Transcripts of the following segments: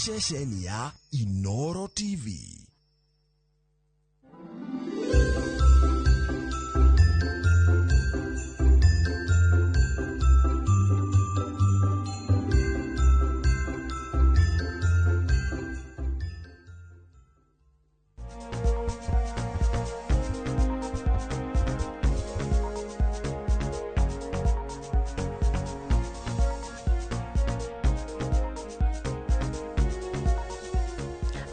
Ceceni ya Inoro TV.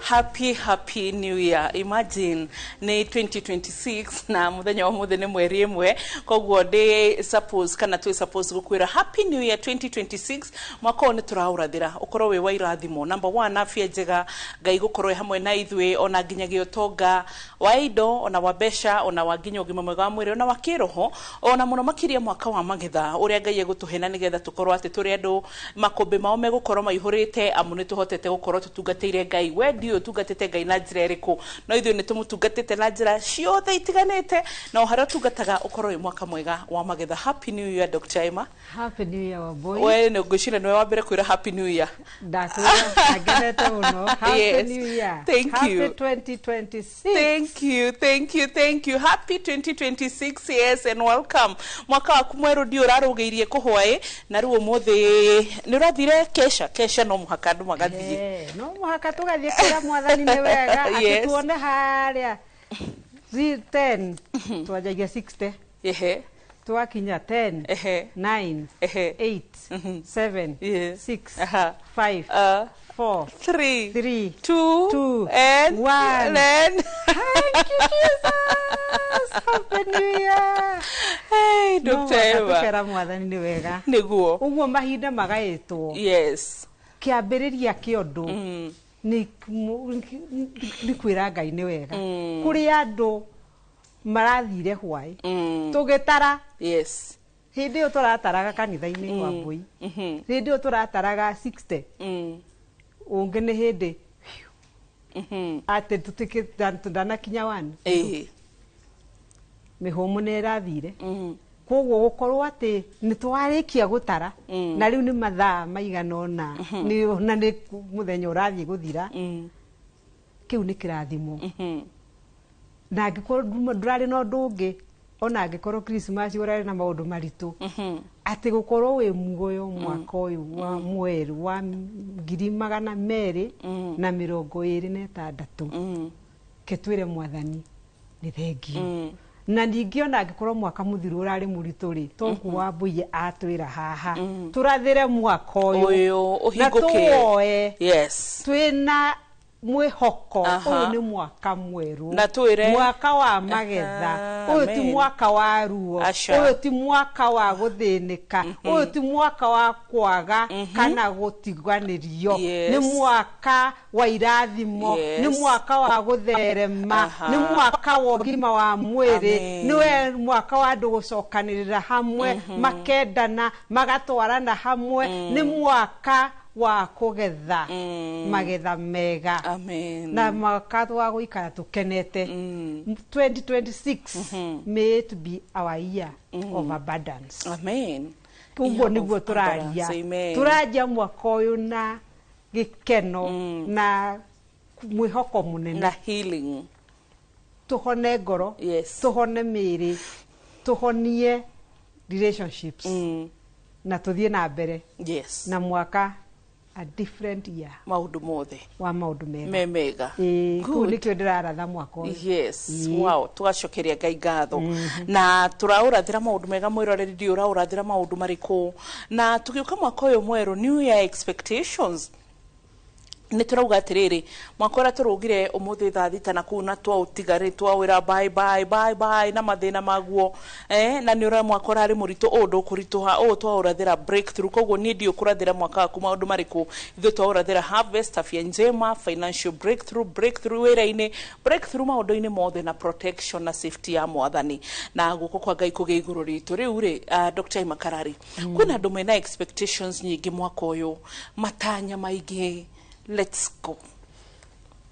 Happy, happy New Year. Imagine nĩ 2026 na muthenya wa muthĩ nĩ mweri 1, koguo ndĩ suppose kana twĩ suppose gũkwĩra happy New Year 2026. Mwaka ũyũ nĩ tũraũrathĩra ũkorwo wĩ wa irathimo. Number one, afya njega, Ngai gũkorwo hamwe na ithuĩ, ona nginyagia ũtonga wa indo, ona wa mbeca, ona wa nginya ũgima mwega wa mwĩrĩ, ona wa kĩroho, ona mũno makĩria mwaka wa magetha ũrĩa Ngai egũtũhe, na nĩgetha tũkorwo atĩ tũrĩ andũ makũmbĩ mao megũkorwo maihũrĩte, amu nĩ tũhotete gũkorwo tũtungatĩire Ngai. We ndiũĩ ũtungatĩte Ngai na njĩra ĩrĩkũ, no ithuĩ nĩ tũmũtungatĩte na njĩra ciothe itiganĩte, na o harĩa ũtungataga ũkorwo wĩ mwaka mwega wa magetha. Happy New Year, Dr. Emma. Happy New Year, Wambui. We nĩ ngwĩciria nĩwe wa mbere kwĩra happy New Year. Ndakwĩra ngenete mũno. Happy New Year. Thank Happy you. 2026. Thank you, thank you, thank you. Happy 2026, yes, and welcome. Mwaka waku mwerũ ndiũ ũrarũgĩirie kũhwaĩ, na rĩu ũmũthĩ nĩ ũrathire kesha. Kesha no mũhaka andũ magathiĩ. No mũhaka tũgathiĩ kwĩra Mwathani nĩ wega atĩ tuone harĩa 10 twanjagia 60, twakinya 10, 9, 8, 7, 6, 5, 4, 3, 3, 2, 2, and 1. Then Thank you, Jesus. Happy New Year. Hey, No Dr. mũhaka Emma. tũkera Mwathani nĩ wega. Nĩguo. Ũguo mahinda magaĩtwo, kĩambĩrĩria kĩa ũndũ nĩ kwĩra Ngai nĩ wega. Kũrĩ andũ marathire hwaĩ tũgĩtara, hĩndĩ ĩyo tũrataraga kanitha-inĩ wa Mbui, hĩndĩ ĩyo tũrataraga 60, ũngĩ nĩ hĩndĩ atĩ ndanakinya one, mĩhũmũ nĩ ĩrathire. Koguo gũkorwo atĩ nĩ twarĩkia gũtara na rĩu nĩ mathaa maigana ũna na nĩ mũthenya ũrathiĩ gũthira, kĩu nĩ kĩrathimo. Na angĩkorwo ndũrarĩ na ũndũ ũngĩ, ona angĩkorwo Christmas ũrarĩ na maũndũ maritũ, atĩ gũkorwo wĩ muoyo mwaka ũyũ wa mwerũ wa 2026, ke twĩre Mwathani nĩ thengio. Na ningĩ ona angĩkorwo mwaka mũthiru ũrarĩ mũritũ rĩ, toguo Wambui atwĩra haha tũrathĩre mwaka ũyũ ũyũ na ũhingũke tũwoe twĩna mwĩhoko. Ũyũ nĩ mwaka mwerũ Na twĩre- mwaka wa magetha. Ũyũ ti mwaka wa ruo. Aca. Ũyũ ti mwaka wa gũthĩnĩka. Ũyũ ti mwaka wa kwaga kana gũtiganĩrio. Nĩ mwaka wa irathimo, nĩ mwaka wa gũtherema, nĩ mwaka wa ũgima wa mwĩrĩ, nĩ mwaka wa andũ gũcokanĩrĩra hamwe, makendana, magatwarana hamwe. Nĩ mwaka wa kũgetha magetha mega na mwaka wa gũikara tũkenete. 2026, may it be our year of abundance. Amen. Ũguo Year nĩguo of tũraria. abundance. Amen. Tũranjia mwaka ũyũ na gĩkeno na mwĩhoko mũnene na healing. Tũhone ngoro, tũhone mĩĩrĩ, tũhonie relationships, na tũthiĩ na mbere na mwaka, a different year maũndũ mothe wa maũndũ mega. Me mega. Ĩĩ, kũu Good. nĩkĩo ndĩraratha mwaka ũyũ. Wow, tũgacokeria Ngai ngatho na tũraũrathĩra maũndũ mega. Mwĩroreri, ndiũ ũraũrathĩra maũndũ marĩkũ na tũgĩũka mwaka ũyũ mwerũ, new year expectations? Nĩ tũrauga atĩrĩrĩ, mwaka ũrĩa tũrũgire ũmũthĩ thaa 6 na kũu na twaũtiga rĩ, twawĩra bye bye bye bye na mathĩna maguo, na nĩ ũrĩa mwaka ũrarĩ mũritũ, ũũ ndũkũritũha, ũũ twaũrathĩra breakthrough. Koguo niĩ ndiũ kũrathĩra mwaka waku maũndũ marĩkũ. Ithuĩ twaũrathĩra harvest, afya njema, financial breakthrough, breakthrough wĩra-inĩ, breakthrough maũndũ-inĩ mothe, na protection na safety ya Mwathani, na guoko kwa Ngai kũgĩa igũrũ ritũ. Rĩu rĩ, Dr. Emma Karari, kwĩna andũ mena expectations nyingĩ mwaka ũyũ, matanya maingĩ. Let's go,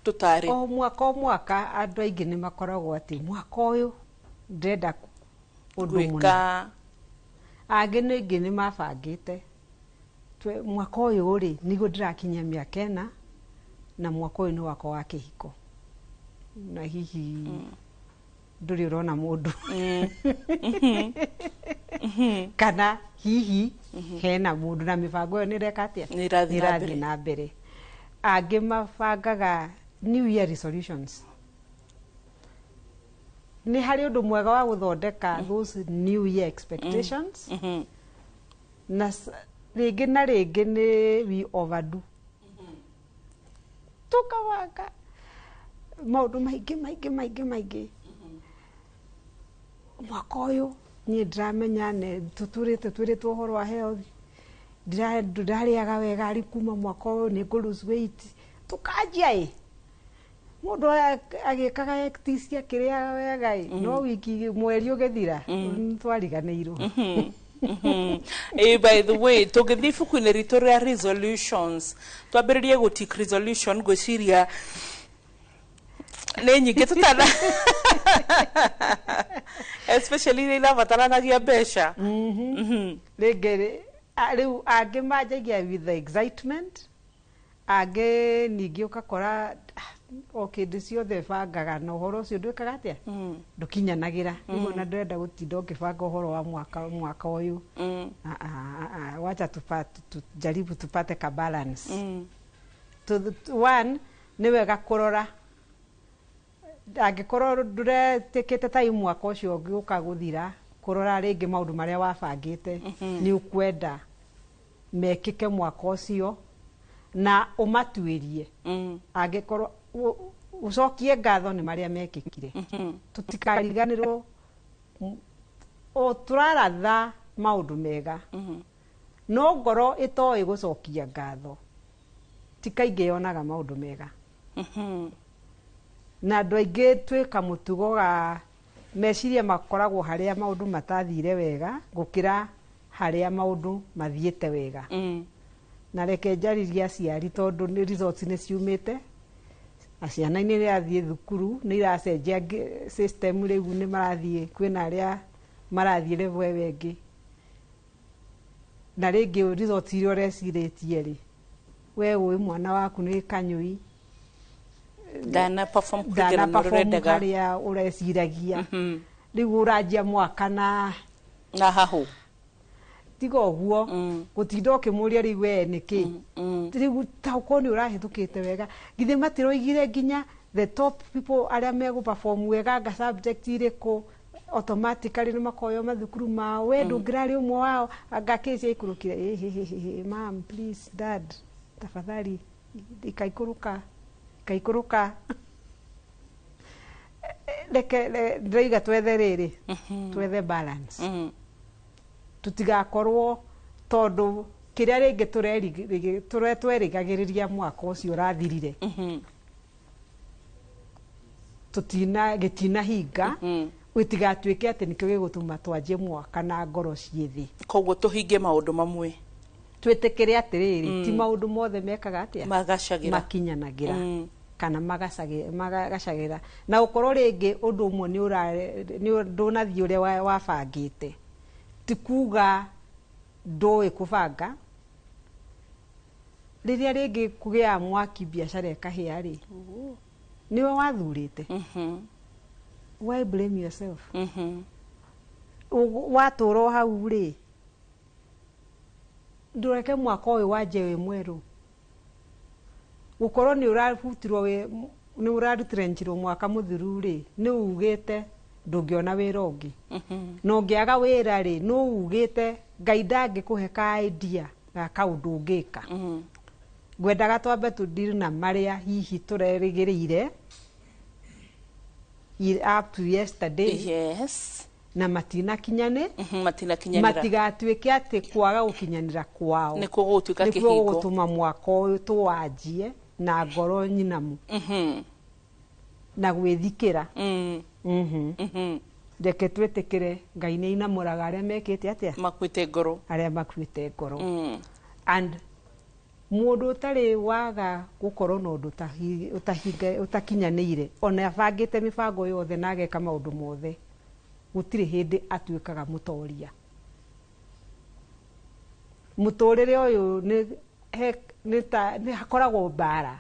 tũtarĩ. O mwaka o mwaka andũ aingĩ nĩ makoragwo atĩ mwaka ũyũ ndĩrenda ũndũ mũna. Gwĩka. Angĩ nĩ ingĩ nĩ mabangĩte, mwaka ũyũ rĩ, nĩguo ndĩrakinyia mĩaka 4. Na mwaka ũyũ nĩ wakwa wa kĩhiko, na hihi ndũrĩ ũrona mũndũ, kana hihi hena mũndũ na mĩbango ĩyo nĩ ĩreka atĩa? Nĩ ĩrathiĩ na mbere. Nĩ ĩrathiĩ na mbere. Angĩ mabangaga new year resolutions. Nĩ harĩ ũndũ mwega wa gũthondeka those new year expectations, na rĩngĩ na rĩngĩ nĩ we overdo, tũkabanga maũndũ maingĩ maingĩ maingĩ maingĩ. Mwaka ũyũ niĩ ndĩramenya nĩ tũtũrĩte twĩrĩtwo ũhoro wa health, ndĩrarĩaga wega, arĩ kuma mwaka ũyũ nĩ ngũ lose weight. Tũkanjia ĩ mũndũ agĩkaga activities, akĩrĩaga wega ĩ, no wiki mweri ũgĩthira twariganĩirwo. By the way, tũngĩthiĩ ibuku-inĩ ritũ rĩa resolutions, twambĩrĩrie gũtick resolution, ngwĩciria nĩ nyingĩ tũtana, especially iria irabataranagia mbeca. Rĩngĩ rĩu angĩ manjagia with the excitement, angĩ ningĩ ũgakora o kĩndũ ciothe bangaga na ũhoro ũcio ndwĩkaga atĩa, ndũkinyanagĩra. Nĩguo na ndĩrenda gũtinda ũkĩbanga ũhoro wa mwaka ũyũ. Ah, ah, ah, wacha tujaribu tupate ka balance. One, nĩ wega kũrora angĩkorwo ndũretĩkĩte time mwaka ũcio ũngĩũka gũthira, kũrora rĩngĩ maũndũ marĩa wabangĩte nĩ ũkwenda mekĩke mwaka ũcio na ũmatuĩrie. Angĩkorwo ũcokie ngatho nĩ marĩa mekĩkire, tũtikariganĩrwo o tũraratha maũndũ mega, no ngoro ĩtoĩ gũcokia ngatho ti kaingĩ yonaga maũndũ mega. Na andũ aingĩ twĩka mũtugo ga meciria makoragwo harĩa maũndũ matathire wega gũkĩra harĩa maũndũ mathiĩte wega. Na reke njarĩrie aciari, tondũ nĩ results nĩ ciumĩte na ciana nĩ irathiĩ thukuru, nĩ iracenjia system. Rĩu nĩ marathiĩ, kwĩna arĩa marathiĩ level ĩyo ĩngĩ, na rĩngĩ results iria ũrecirĩtie rĩ, we ũĩ mwana waku nĩ kanyũi, ndana perform kũringana ndana na ũrĩa perform ũrendaga. Harĩa ũreciragia. Rĩu ũranjia mwaka na na hahũ. Tiga ũguo gũtinda ũkĩmũria rĩu we nĩkĩ. Rĩu ta ũkorwo nĩ ũrahĩtũkĩte wega, githĩ matiroigire nginya the top people arĩa megũ perform wega anga subject irĩkũ automatically nĩ makoywo mathukuru mao, we ndũngĩrarĩ ũmwe wao, anga kĩ ciaikũrũkire? Ĩ, mam, please, dad, tafadhali, ikaikũrũka ikaikũrũka. Reke ndĩraiga twethe rĩrĩ, twethe balance, tutigakorwo tondũ kĩrĩa rĩngĩ twerĩgagĩrĩria mwaka ũcio ũrathirire tutina gĩtinahinga, gĩtigatuĩke atĩ nĩkĩo gĩgũtũma twanjie mwaka na ngoro ciĩ thĩ. Koguo tũhingie maũndũ mamwe. Twĩtĩkĩre atĩrĩrĩ, ti maũndũ mothe mekaga atĩa, magacagĩra, makinyanagĩra kana magacagĩra, na ũkorwo rĩngĩ ũndũ ũmwe nĩ ndũnathiĩ ũrĩa wabangĩte, ti kuga ndũĩ kũbanga. Rĩrĩa rĩngĩ kũgĩaga mwaki, biacara ĩkahĩa rĩ, nĩwe wathurĩte. Why blame yourself? Watũra o hau rĩ, ndũreke mwaka ũyũ wanjie wĩ mwerũ, gũkorwo nĩ ũrabutirwo, nĩ ũrarutĩrenjirwo mwaka mũthiru rĩ, nĩ ugĩte ndũngĩona wĩra ũngĩ, na ũngĩaga wĩra rĩ, nĩ ugĩte Ngai ndangĩkũhe ka idea ga kaũndũ ũngĩka. Ngwendaga twambe tũdeal na marĩa hihi tũrerĩgĩrĩire up to yesterday na matinakinyane. Matinakinyanĩra. Matigatuĩke atĩ kwaga gũkinyanĩra kwao nĩkuo gũgũtuĩka nĩkuo kĩhingo. Gũgũtũma mwaka ũyũ tũwanjie na ngoro nyinamu na gwĩthikĩra. Reke twĩtĩkĩre Ngai nĩ ainamũraga arĩa mekĩte atĩa? Makuĩte ngoro. Arĩa makuĩte ngoro. And mũndũ ũtarĩ waga gũkorwo na ũndũ ũtakinyanĩire, ona abangĩte mĩbango yothe na ageka maũndũ mothe, gũtirĩ hĩndĩ atuĩkaga mũtoria mũtũrĩre ũyũ. Nĩ hakoragwo mbara.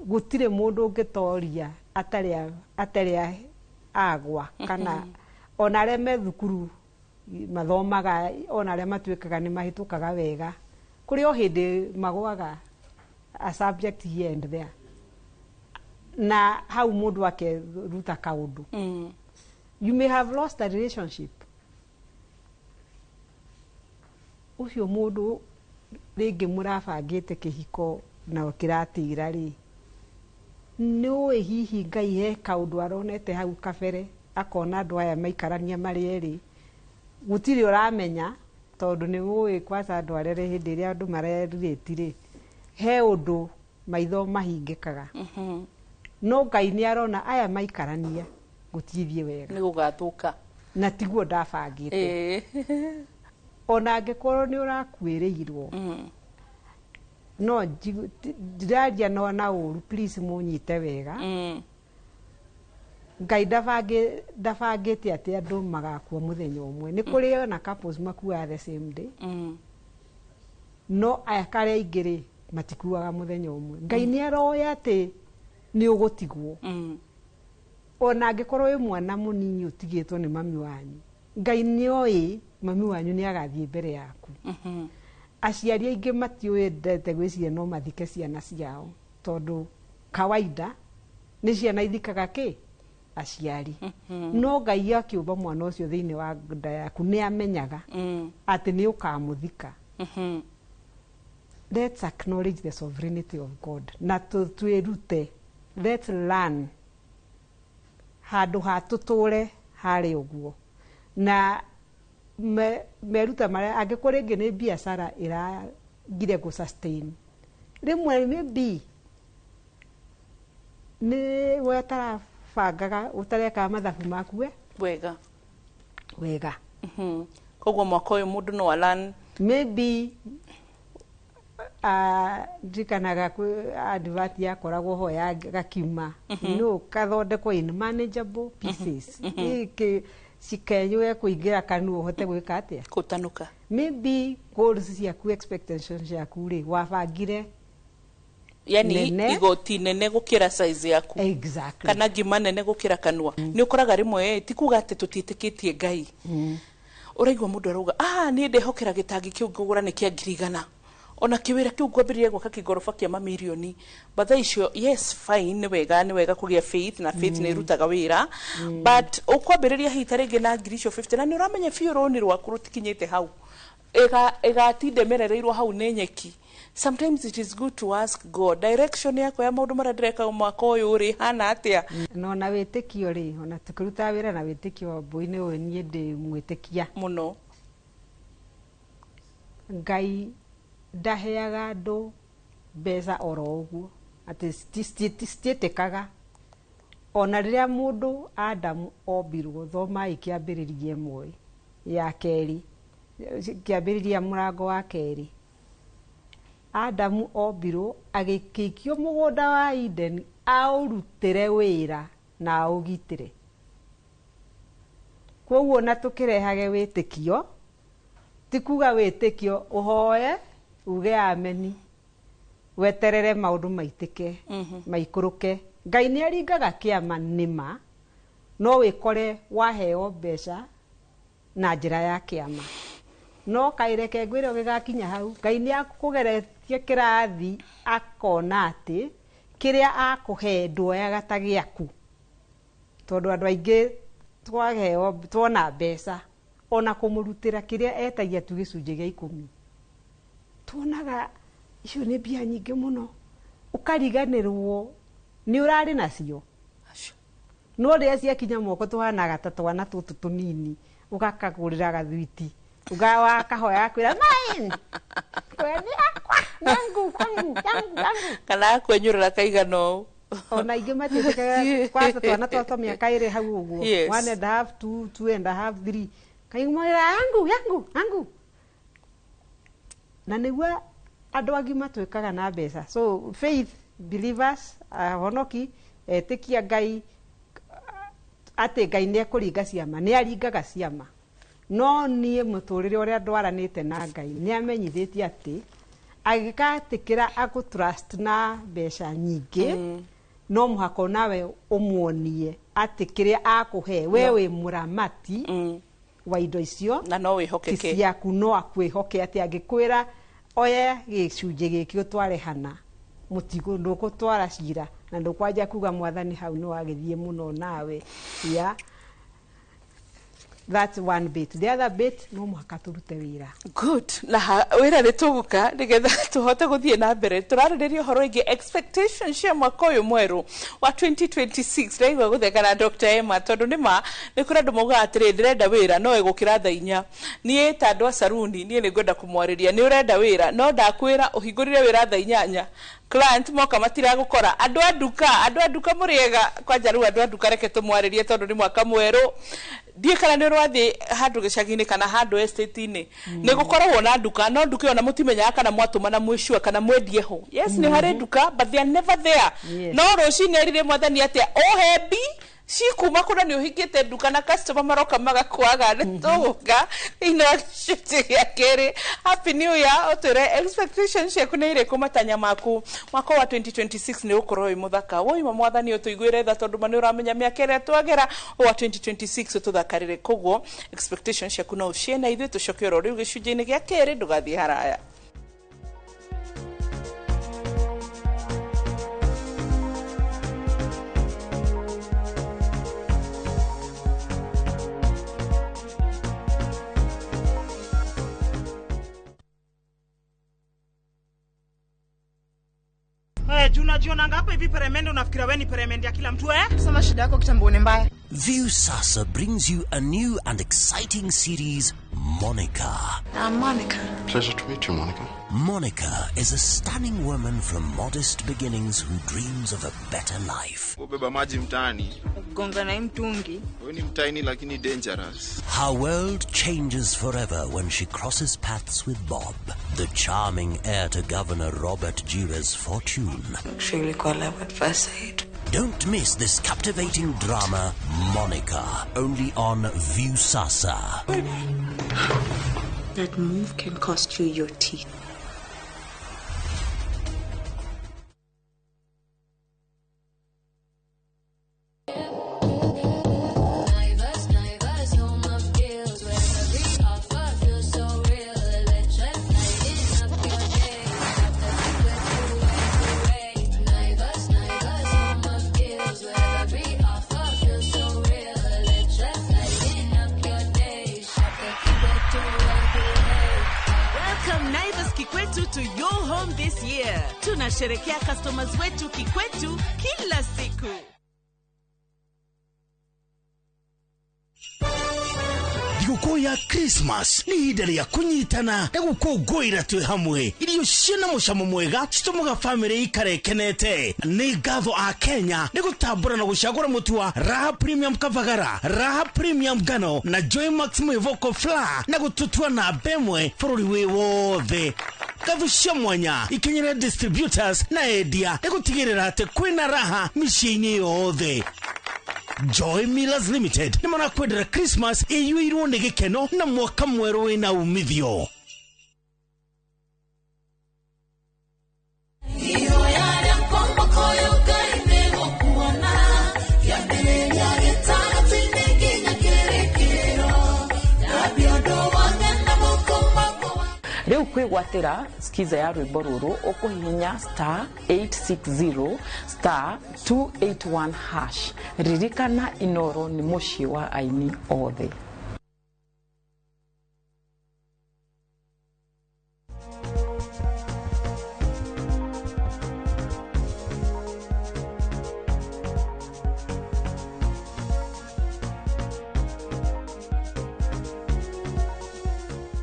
Gũtirĩ mũndũ ũngĩtoria atarĩ agwa, kana ona arĩa me thukuru mathomaga, ona arĩa matuĩkaga nĩ mahĩtũkaga wega, kũrĩ o hĩndĩ magwaga a subject here and there, na hau mũndũ akeruta kaũndũ. You may have lost a relationship. Ũcio mũndũ rĩngĩ mũrabangĩte kĩhiko na kĩratira rĩ, nĩ ũĩ hihi Ngai he kaũndũ aronete hau kabere, akona andũ aya maikarania marĩ erĩ, gũtirĩ ũramenya, tondũ nĩ ũĩ kwanza andũ arĩa hĩndĩ ĩrĩa andũ marerĩti rĩ, he ũndũ maitho mahingĩkaga. No Ngai nĩ arona aya maikarania gũtithiĩ wega, nĩ gũgathũka, na tiguo ndabangĩte. Ona angĩkorwo nĩ ũrakuĩrĩirwo, no ndiraria no na ũru, please mũnyite wega. Ngai ndabangĩte atĩ andũ magakua mũthenya ũmwe. Nĩ kũrĩ ona couples makuaga the same day, no aya karĩa aingĩ rĩ matikuaga mũthenya ũmwe. Ngai nĩ aroya atĩ nĩ ũgũtigwo. Ona angĩkorwo wĩ mwana mũnini ũtigĩtwo nĩ mami wanyu, Ngai nĩ oĩ mami wanyu nĩ agathiĩ mbere yaku. Aciari aingĩ matiũĩ gwĩciria no mathike ciana ciao, tondũ kawaida nĩ ciana ithikaga kĩ aciari. No Ngai akĩũmba mwana ũcio thĩinĩ wa nda yaku nĩ amenyaga atĩ nĩ ũkamũthika. Let's acknowledge the sovereignty of God na twĩrute, let's learn handũ ha tũtũre harĩ ũguo. Na meruta marĩa angĩkorwo rĩngĩ nĩ biacara ĩragire gũ sustain, rĩmwe maybe nĩ we ũtarabangaga, ũtarekaga mathabu maku we wega wega. Koguo mwaka ũyũ mũndũ no alan maybe ndirikanaga kwĩ advert yakoragwo ho ya gakiuma, no kathondekwo in manageable pieces, cikenywe kũingĩra kanua ũhote gwĩka atĩa, gũtanuka. Maybe goals ciaku, expectations ciaku rĩ, wabangire yani igoti nene gũkĩra size yaku. Exactly. Kana ngima nene gũkĩra kanua. Nĩ ũkoraga rĩmwe ti kuga atĩ tũtiĩtĩkĩtie Ngai. Ũraigua mũndũ arauga, niĩ ndehokera gĩtangi kĩu ngũgũra nĩ kĩa 100,000, ona kĩwĩra kĩu ngwambĩrĩria gwaka kĩgoroba kĩa mamirioni. But thaa icio, yes, fine, nĩ wega, nĩ wega kũgĩa faith, na faith nĩ ĩrutaga wĩra, but ũkwambĩrĩria hihi ta rĩngĩ na 50,000, na nĩ ũramenya biũ rũni rwaku rũtikinyĩte hau, ĩgatinda ĩmerereirwo hau nĩ nyeki. Sometimes it is good to ask God direction yakwa ya maũndũ marĩa ndĩreka mwaka ũyũ rĩ hana atĩa. No na wĩtĩkio rĩ, ona tũkĩrutaga wĩra na wĩtĩkio mbũi-inĩ ũyũ, niĩ ndĩ mwĩtĩkia mũno. Ngai ndaheaga andũ mbeca oro ũguo, atĩ citiĩtĩkaga. Ona rĩrĩa mũndũ Adamu ombirwo, thomai kĩambĩrĩria ĩmwe ya kerĩ, kĩambĩrĩria mũrango wa kerĩ, Adamu ombirwo agĩkĩikio mũgũnda wa Eden aũrutĩre wĩra na aũgitĩre. Koguo na tũkĩrehage wĩtĩkio, ti kuga wĩtĩkio ũhoe uge ameni weterere maũndũ maitĩke, maikũrũke. Ngai nĩ aringaga kĩama nĩma, no wĩkore waheo mbeca na njĩra ya kĩama. No kaireke ngwĩre ũgĩgakinya hau, Ngai nĩ akũgeretie kĩrathi akona atĩ kĩrĩa akũhe nduoyaga ta gĩaku. Tondũ andũ aingĩ twaheo tuona mbeca, ona kũmũrutĩra kĩrĩa etagia tu gĩcunjĩ gĩa 10, tuonaga icio nĩ mbia nyingĩ mũno, ũkariganĩrwo nĩ ũrarĩ nacio. No rĩrĩa ciakinya moko tũhanaga ta twana tũtũ tũnini, ũgakagũrĩra gathwiti, ũgawakahoya gakwĩra mine, yakwa, yangu, yangu, yangu, yangu. Kana akwenyũrĩra kaigana ũũ. Ona ingĩ matiĩtĩkaga kwanza twana twa mĩaka ĩrĩ hau ũguo, 1.5, 2, 2.5, 3, kaimwĩra yangu, yangu, yangu. Na nĩguo andũ agima twĩkaga na mbeca. So faith believers, ahonoki, etĩkia Ngai atĩ Ngai nĩ ekũringa ciama, nĩ aringaga ciama. No niĩ mũtũrĩre ũrĩa ndwaranĩte na Ngai nĩ amenyithĩtie atĩ Angĩgatĩkĩra agũ trust na mbeca nyingĩ, no mũhaka onawe ũmuonie atĩ kĩrĩa akũhe we wĩ mũramati wa indo icio na no wĩhokeke ciaku, no akwĩhoke atĩ angĩkwĩra oye gĩcunjĩ gĩkĩ ũtware hana, mũtigo ndũgũtwara cira na ndũkwanja kuga mwathani hau nĩ wagĩthiĩ mũno nawe. Yeah. That's one bit. The other bit, no mũhaka tũrute wĩra. Good. Na wĩra nĩ tũgũka nĩgetha tũhote gũthiĩ na mbere. Tũrarĩrĩria ũhoro wĩgiĩ expectation cia mwaka ũyũ mwerũ wa 2026. Ndaigua gũtheka na Dr. Emma tondũ nĩ ma nĩ kũrĩ andũ maugaga atĩrĩ, ndĩrenda wĩra no ĩgũkĩra thaa 4. Niĩ ta andũ a saruni, niĩ nĩ ngwenda kũmwarĩria, nĩ ũrenda wĩra no ndakwĩra ũhingũrire wĩra thaa 8, client moka matiragũkora. Andũ a nduka, andũ a nduka mũrĩega kwanja. Rĩu andũ a nduka reke tũmwarĩrie tondũ nĩ mwaka mwerũ. Ndiĩ kana nĩ ũrathiĩ handũ gĩcagi-inĩ kana handũ estate-inĩ, nĩ gũkoragwo na nduka, no nduka ĩyo na mũtimenyaga kana mwatũmana mwĩcua kana mwendie ho. Yes, nĩ harĩ nduka, but they are never there. No rũcinĩ erire mwathani atĩa, ũhe mbi cikuma kũna nĩ ũhingĩte nduka na customer maroka magakwaga. Nĩ tũgũka thĩinĩ wa gĩcunjĩ gĩa kerĩ. Happy New Year. Ũtwĩre expectations ciaku nĩ irĩkũ, matanya maku mwaka wa 2026 nĩ ũkorwo wĩ mũthaka woima. Mwathani ũtũiguĩre tha tondũ ma nĩ ũramenya mĩaka ĩrĩa twagera wa 2026 ũtũthakarĩre. Koguo expectations ciaku no ũcie na ithuĩ tũcoke oro rĩu gĩcunjĩ-inĩ gĩa kerĩ. Ndũgathiĩ haraya. Eh, juu unajionanga hapa hivi peremende, unafikiria wewe ni peremende ya kila mtu, eh? Sema shida yako kitambo ni mbaya. Viusasa brings you a new and exciting series, Monica. I'm Monica. Pleasure to meet you, Monica. Monica is a stunning woman from modest beginnings who dreams of a better life. Kubeba maji mtaani. Gonga na hii mtungi. Wewe ni mtaini lakini dangerous. Her world changes forever when she crosses paths with Bob, the charming heir to Governor Robert Jira's fortune. Actually ilikuwa love at first sight. Don't miss this captivating drama, Monica, only on Viusasa. That move can cost you your teeth. Naivas, Naivas, home of deals where every offer feels so real. Electric, lighting up your day. Shop the Kikwetu way. Naivas, Naivas, home of deals where every offer feels so real. Electric, lighting up your day. Shop the Kikwetu way. Welcome Naivas Kikwetu to your home this year. Tunasherekea customers wetu Kikwetu kila siku. Thigũkũ ya Christmas nĩ ihinda rĩa kũnyitana na gũkũngũĩra twĩ hamwe. Irio ciĩna mũcamo mwega citũmaga bamĩrĩ ikare ĩkenete. Nĩ ngatho a Kenya nĩ gũtambũra na gũcagũra mũtu wa Raha Premium Kavagara, Raha Premium Ngano na Joy Max Mwĩvoko Flour na gũtũtua namba ĩmwe bũrũri wĩ wothe. Ngatho cia mwanya ikinyĩre distributors na endia nĩ gũtigĩrĩra atĩ kwĩna raha mĩciĩ-inĩ yothe. Joy Millers Limited nĩ marakwendera Christmas ĩiyũirwo nĩ gĩkeno na mwaka mwerũ wĩna umithio. Rĩu kwĩgwatĩra skiza ya rwĩmbo rũrũ ũkũhihinya *860*281#. Ririkana, Inoro nĩ mũciĩ wa aini othe.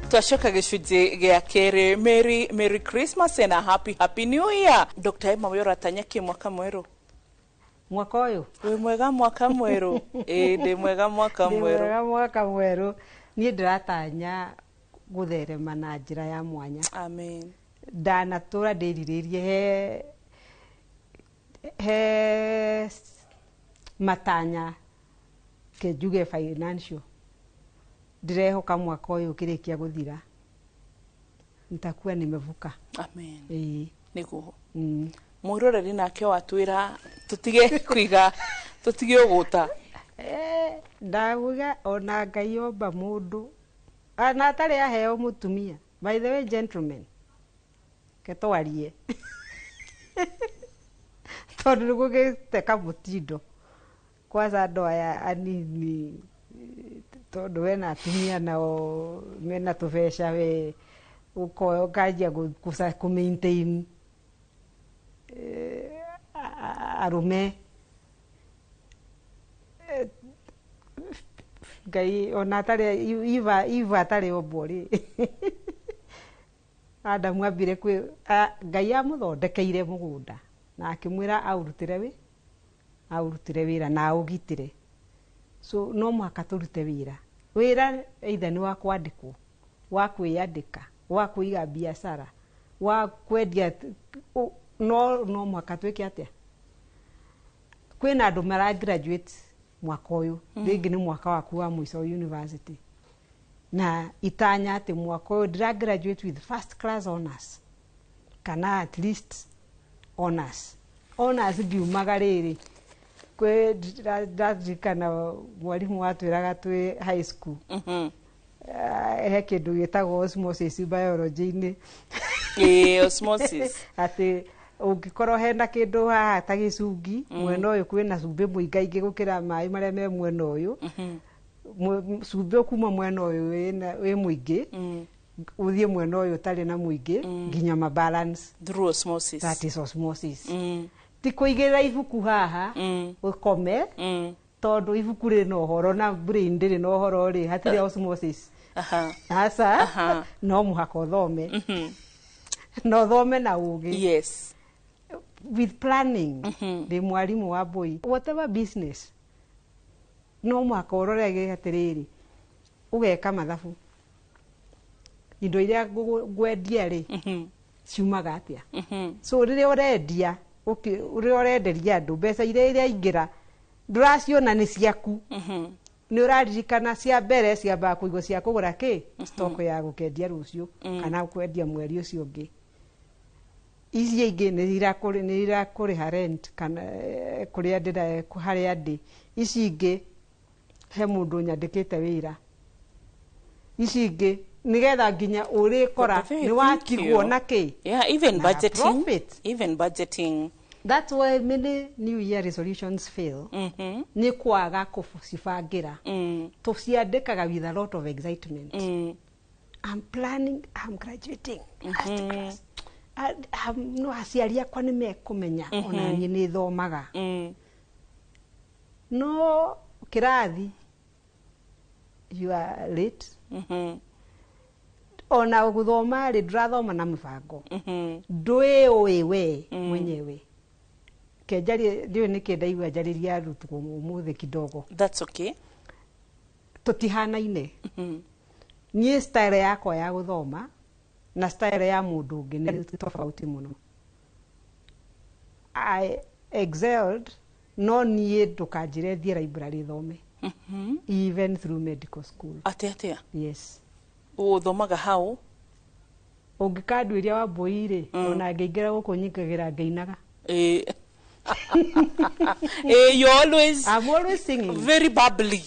Twacoka gĩcunjĩ gĩa kerĩ. Merry, Merry Christmas and a happy, happy New Year. Dr. Emma, we ũratanya kĩ mwaka mwerũ? Mwaka ũyũ? Wĩ mwega mwaka mwerũ? Ĩĩ, ndĩ mwega mwaka Ndĩ mwerũ. Mwega mwaka mwerũ. Niĩ ndĩratanya gũtherema na njĩra ya mwanya. Amen. Ndanatũra ndĩrirĩrie he matanya ke njuge financial. Ndĩrehoka mwaka ũyũ ũkĩrĩkia gũthira Nitakuwa nimevuka. Amen. Ĩĩ. Niguo. Mwiroreri nake watwira tutige kuiga, tutige uguta. Ndauga ona Ngai omba mundu na atarĩ aheo mũtumia. By the way, gentlemen, ke twarie tondũ nĩ gũgĩte kamũtindo kwanza andũ aya anini, tondũ wena atumia nao mena tũbeca, we ũkanjia kũ maintain arũme. Ngai ona atarĩ Eva atarĩ ombwo rĩ, Adamu ambire kwĩ Ngai amũthondekeire mũgũnda na akĩmwĩra aũrutĩre wĩra na aũgitĩre. So no mũhaka tũrute wĩra. Wĩra either nĩ wa kwandĩkwo, wa kwĩyandĩka, wa kũiga biacara, wa kwendia, no mũhaka twĩke atĩa? Kwĩna andũ mara graduate mwaka ũyũ, rĩngĩ nĩ mwaka waku wa mũico university, na itanya atĩ mwaka ũyũ ndĩra graduate with first class honors kana at least honors. Honors ndiumaga rĩrĩ, kwĩ ndaririkana mwarimũ watwĩraga twĩ high school, he kĩndũ gĩtagwo osmosis biology-inĩ. Ĩĩ, osmosis. Atĩ ũngĩkorwo hena kĩndũ haha ta gĩcungi, mwena ũyũ kwĩna cumbĩ mũingaingĩ gũkĩra maĩ marĩa me mwena ũyũ, cumbĩ ũkuma mwena ũyũ wĩ mũingĩ, ũthiĩ mwena ũyũ ũtarĩ na mũingĩ, nginya ma balance. Through osmosis. That is osmosis. Ti kũigĩrĩra ibuku haha ũkome, tondũ ibuku rĩna ũhoro na brain ndĩrĩ na ũhoro rĩ, hatirĩ osmosis. Aca, no mũhaka ũthome. Na ũthome na ũgĩ. Yes. With planning. Ndĩ mwarimũ wa boy. Whatever business, no mũhaka ũrorege atĩrĩrĩ, ũgeka mathabu. Indo iria ngwendia rĩ, ciumaga atĩa? So rĩrĩa ũrendia, rĩrĩa ũrenderia andũ, mbeca iria iraingĩra, ndũraciona nĩ ciaku. Nĩ ũraririkana cia mbere ciambaga kũigwo cia kũgũra kĩ? Stock ya gũkendia rũciũ kana kwendia mweri ũcio ũngĩ. Ici ingĩ nĩ irakũrĩha rent kana kũrĩa harĩa ndĩ. Ici ingĩ he mũndũ nyandĩkĩte wĩra. Ici ingĩ nĩgetha nginya ũrĩkora nĩ watigwo na kĩ? Yeah, even budgeting. Even budgeting. That's why many New Year resolutions fail. Nĩ kwaga kũcibangĩra. Tũciandĩkaga with a lot of excitement. I'm planning, I'm graduating. First class. No aciari akwa nĩ mekũmenya ona niĩ nĩ thomaga. No kĩrathi you are late. Ona gũthoma rĩ, ndũrathoma na mũbango. Ndwĩũĩ we mwenyewe. Kenjarie ndiũĩ nĩkĩ ndaigua njarĩria arutwo ũmũthĩ kidogo. That's okay. Tũtihanaine. Niĩ style yakwa ya gũthoma na style ya mũndũ ũngĩ nĩ tofauti mũno. I excelled, no niĩ ndũkanjĩre thiĩ library thome. Even through medical school. Atĩa atĩa? Yes. Ũthomaga hau? Ũngĩkanduĩria wa mbũi rĩ, ona ngĩingĩra gũkũ nyingagĩra ngĩinaga. You always, I'm always singing. Very bubbly.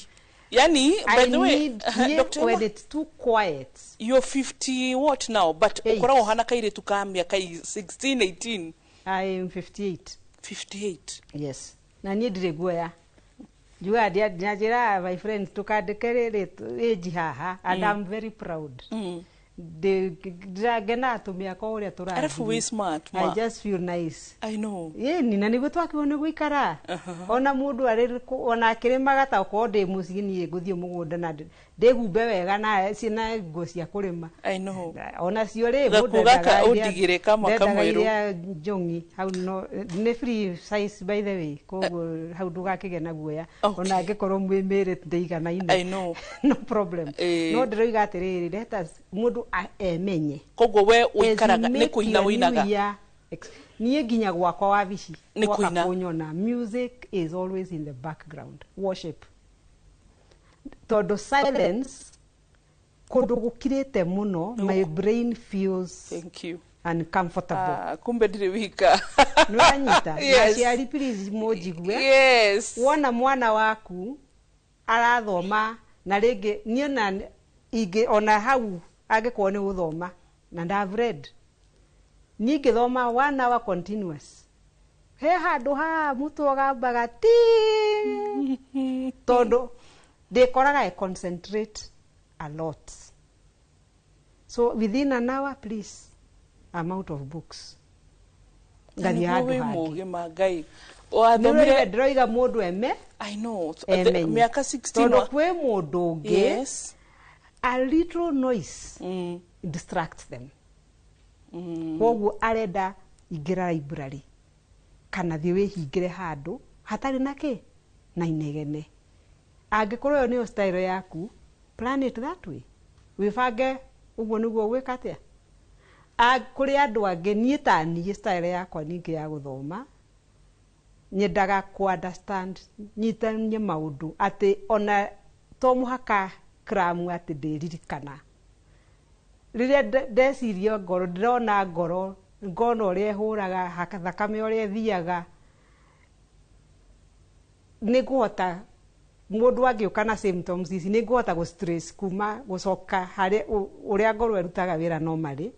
Yani, by the way, Dr. When it's too quiet. You're 50 what now? But ukoragwo ũhana kairĩtu ka mĩaka 16, 18. I am 58. 58. Yes. Na niĩ ndirĩ guoya. Njugaga ndinanjĩra my friends tũkandĩke rĩrĩ age haha, and I'm very proud. Ndĩrangenaga tũmĩaka ũrĩa tũrathiĩ. Arabu wĩ smart, ma. I just feel nice. I know. Ĩni, na nĩguo twakĩrwo nĩ gũikara. Ona mũndũ arĩ ona akĩrĩmaga ta okorwo ndĩ mũciĩ niĩ ngũthiĩ mũgũnda na ndĩhumbe wega na ciĩna nguo cia kũrĩma. I know. Ona cio rĩ, Gakuo gaka ũndigĩre kamwe kamwerũ. Iria njong'i hau no nĩ free size by the way, koguo hau ndũgakĩgĩa na guoya. Ona angĩkorwo mwĩ mĩĩrĩ ndĩiganaine. I know. No problem. No ndĩroiga atĩrĩrĩ, let us mũndũ emenye. Koguo we ũikaraga nĩ kũina ũinaga. Niĩ nginya gwakwa wabici Nĩ kũina. Kũnyona music is always in the background, worship. Tondũ silence Kũndũ gũkirĩte mũno, my brain feels Thank you. uncomfortable. Ah, kumbe ndirĩ wika. Nĩũranyita? Yes. Aciari, please, mũnjigue. Yes. Wona mwana waku arathoma na rĩngĩ niĩ ona ingĩ ona hau angĩkorwo nĩ gũthoma na ndave read, niĩ ingĩthoma one hour continuous, he handũ haha mũtwe ũgambaga ti tondũ ndĩkoraga I concentrate a lot. So within an hour, please, I'm out of books, ngathiĩ Nĩguo handũ wĩ hangĩ. mũũgĩ ma Ngai. Nĩũraigua? Wathomire Ndĩroiga mũndũ eme I know. emenye. Mĩaka 16 Tondũ kwĩ mũndũ ũngĩ, a little noise distracts them. Koguo arenda ingĩra library kana thiĩ wĩhingĩre handũ hatarĩ na kĩ na inegene. Angĩkorwo ĩyo nĩyo style yaku, plan it that way, wĩbange ũguo nĩguo gwĩka atĩa. Kũrĩ andũ angĩ, niĩ ta niĩ style yakwa ningĩ ya gũthoma, nyendaga ku understand, nyitanie maũndũ atĩ ona to mũhaka cram atĩ ndĩririkana. Rĩrĩa ndeciria ngoro, ndĩrona ngoro, ngona ũrĩa ĩhũraga, thakame ũrĩa ĩthiaga, nĩ ngũhota mũndũ angĩũka na symptoms ici, nĩ ngũhota gũ stress kuma gũcoka harĩ ũrĩa ngoro ĩrutaga wĩra normally,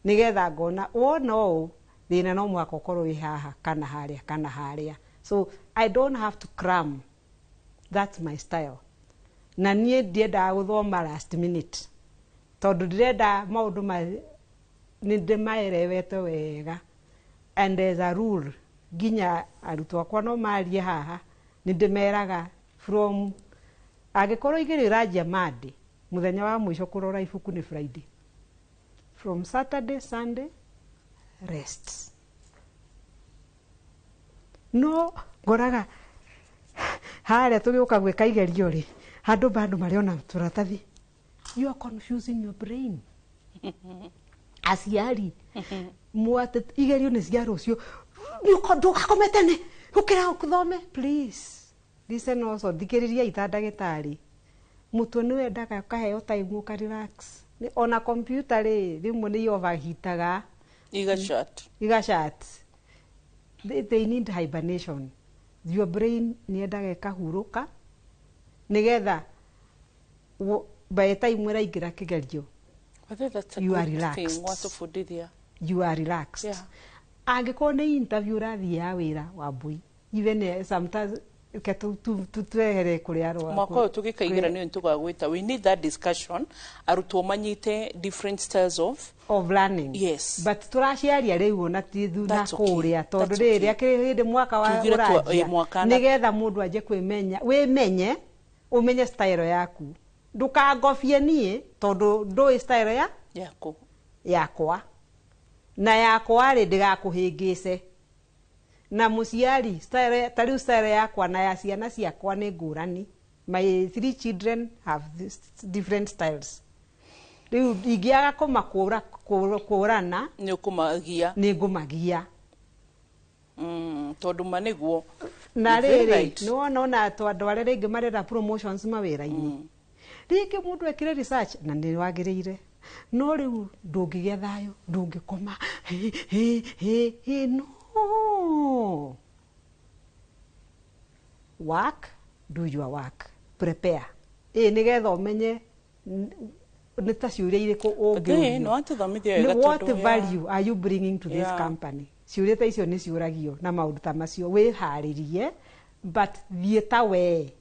nĩgetha ngona wona ũũ thĩna no mũhaka ũkorwo wĩ haha kana harĩa kana harĩa. So I don't have to cram. That's my style. Na niĩ ndiendaga gũthoma last minute tondũ ndĩrenda maũndũ ma nĩ ndĩmaerewete wega. And as a rule, nginya arutwo akwa no marie haha, nĩ ndĩmeraga from angĩkorwo igerio iranjia Monday, mũthenya wa mũico kũrora ibuku nĩ Friday. From Saturday, Sunday, rest. No ngoraga harĩa tũgĩũka gwĩka igerio rĩ, handũ bado marĩona tũratathi. You are confusing your brain. Aciari mwate igerio nĩ cia rũciũ, ndũgakome tene, ũkĩra ũthome. Please listen also, thikĩrĩria ita ndagĩtarĩ. Mũtwe nĩ wendaga ũkaheo time ũka relax. Ona computer rĩ, rĩmwe nĩ overheataga. Iga shut. Iga shut. They need hibernation. Your brain nĩ yendaga ĩkahurũka nĩgetha by the time ũraingĩra kĩgerio, I think that's a you are good relaxed. thing watũbundithia. You are relaxed. Angĩkorwo nĩ interview ũrathiĩ ya wĩra wa mbui, even sometimes ke twehere kũrĩa arũa. Mwaka ũyũ tũgĩkaigĩra nĩ tũgagwĩta, we need that discussion, arutwo manyite different styles of of learning. Yes. But tũraciaria rĩu ona ti thuna That's okay. kũrĩa tondũ That's rĩrĩ okay. akĩrĩ hĩndĩ mwaka wa Tugire ũranjia, mwaka na- nĩgetha mũndũ anjie kwĩmenya, wĩmenye, ũmenye style yaku, ndũkangobie niĩ tondũ ndũĩ style ya yaku. Yakwa na yakwa rĩ, ndĩgakũhĩngĩce. Na mũciari, style ta rĩu style yakwa na ya ciana ciakwa nĩ ngũrani. My three children have this different styles. Rĩu ingĩaga kũmakũra kũrana, nĩ ũkũmagia. Nĩ ngũmagia. Tondũ ma nĩguo. Na You're very rĩrĩ, right. nĩ wona ona andũ arĩa rĩngĩ marenda promotions mawĩra-inĩ, rĩngĩ mũndũ ekire research na nĩ wagĩrĩire, no rĩu ndũngĩgĩa thayũ, ndũngĩkoma hĩ hĩ hĩ hĩ. No work, do your work, prepare, ĩ nĩgetha ũmenye nĩ ta ciũria irĩkũ But then, ũngĩũrio. no watũthomithia wega What tondũ, yeah. value are you bringing to this company? Ciũria ta icio nĩ ciũragio na maũndũ ta macio wĩharĩrie, but thiĩ ta wee,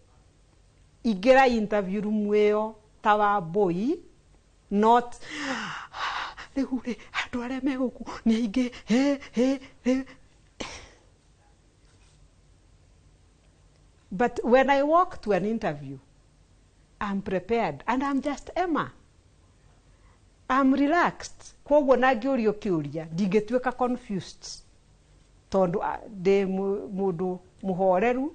ingĩra interview room ĩyo ta wa mbũi, not rĩu rĩ andũ arĩa me gũkũ nĩ aingĩ he he he. But when I walk to an interview, I'm prepared and I'm just Emma, I'm relaxed. Koguo na ngĩũrio kĩũria, ndingĩtuĩka confused tondũ ndĩ mũndũ mũhoreru,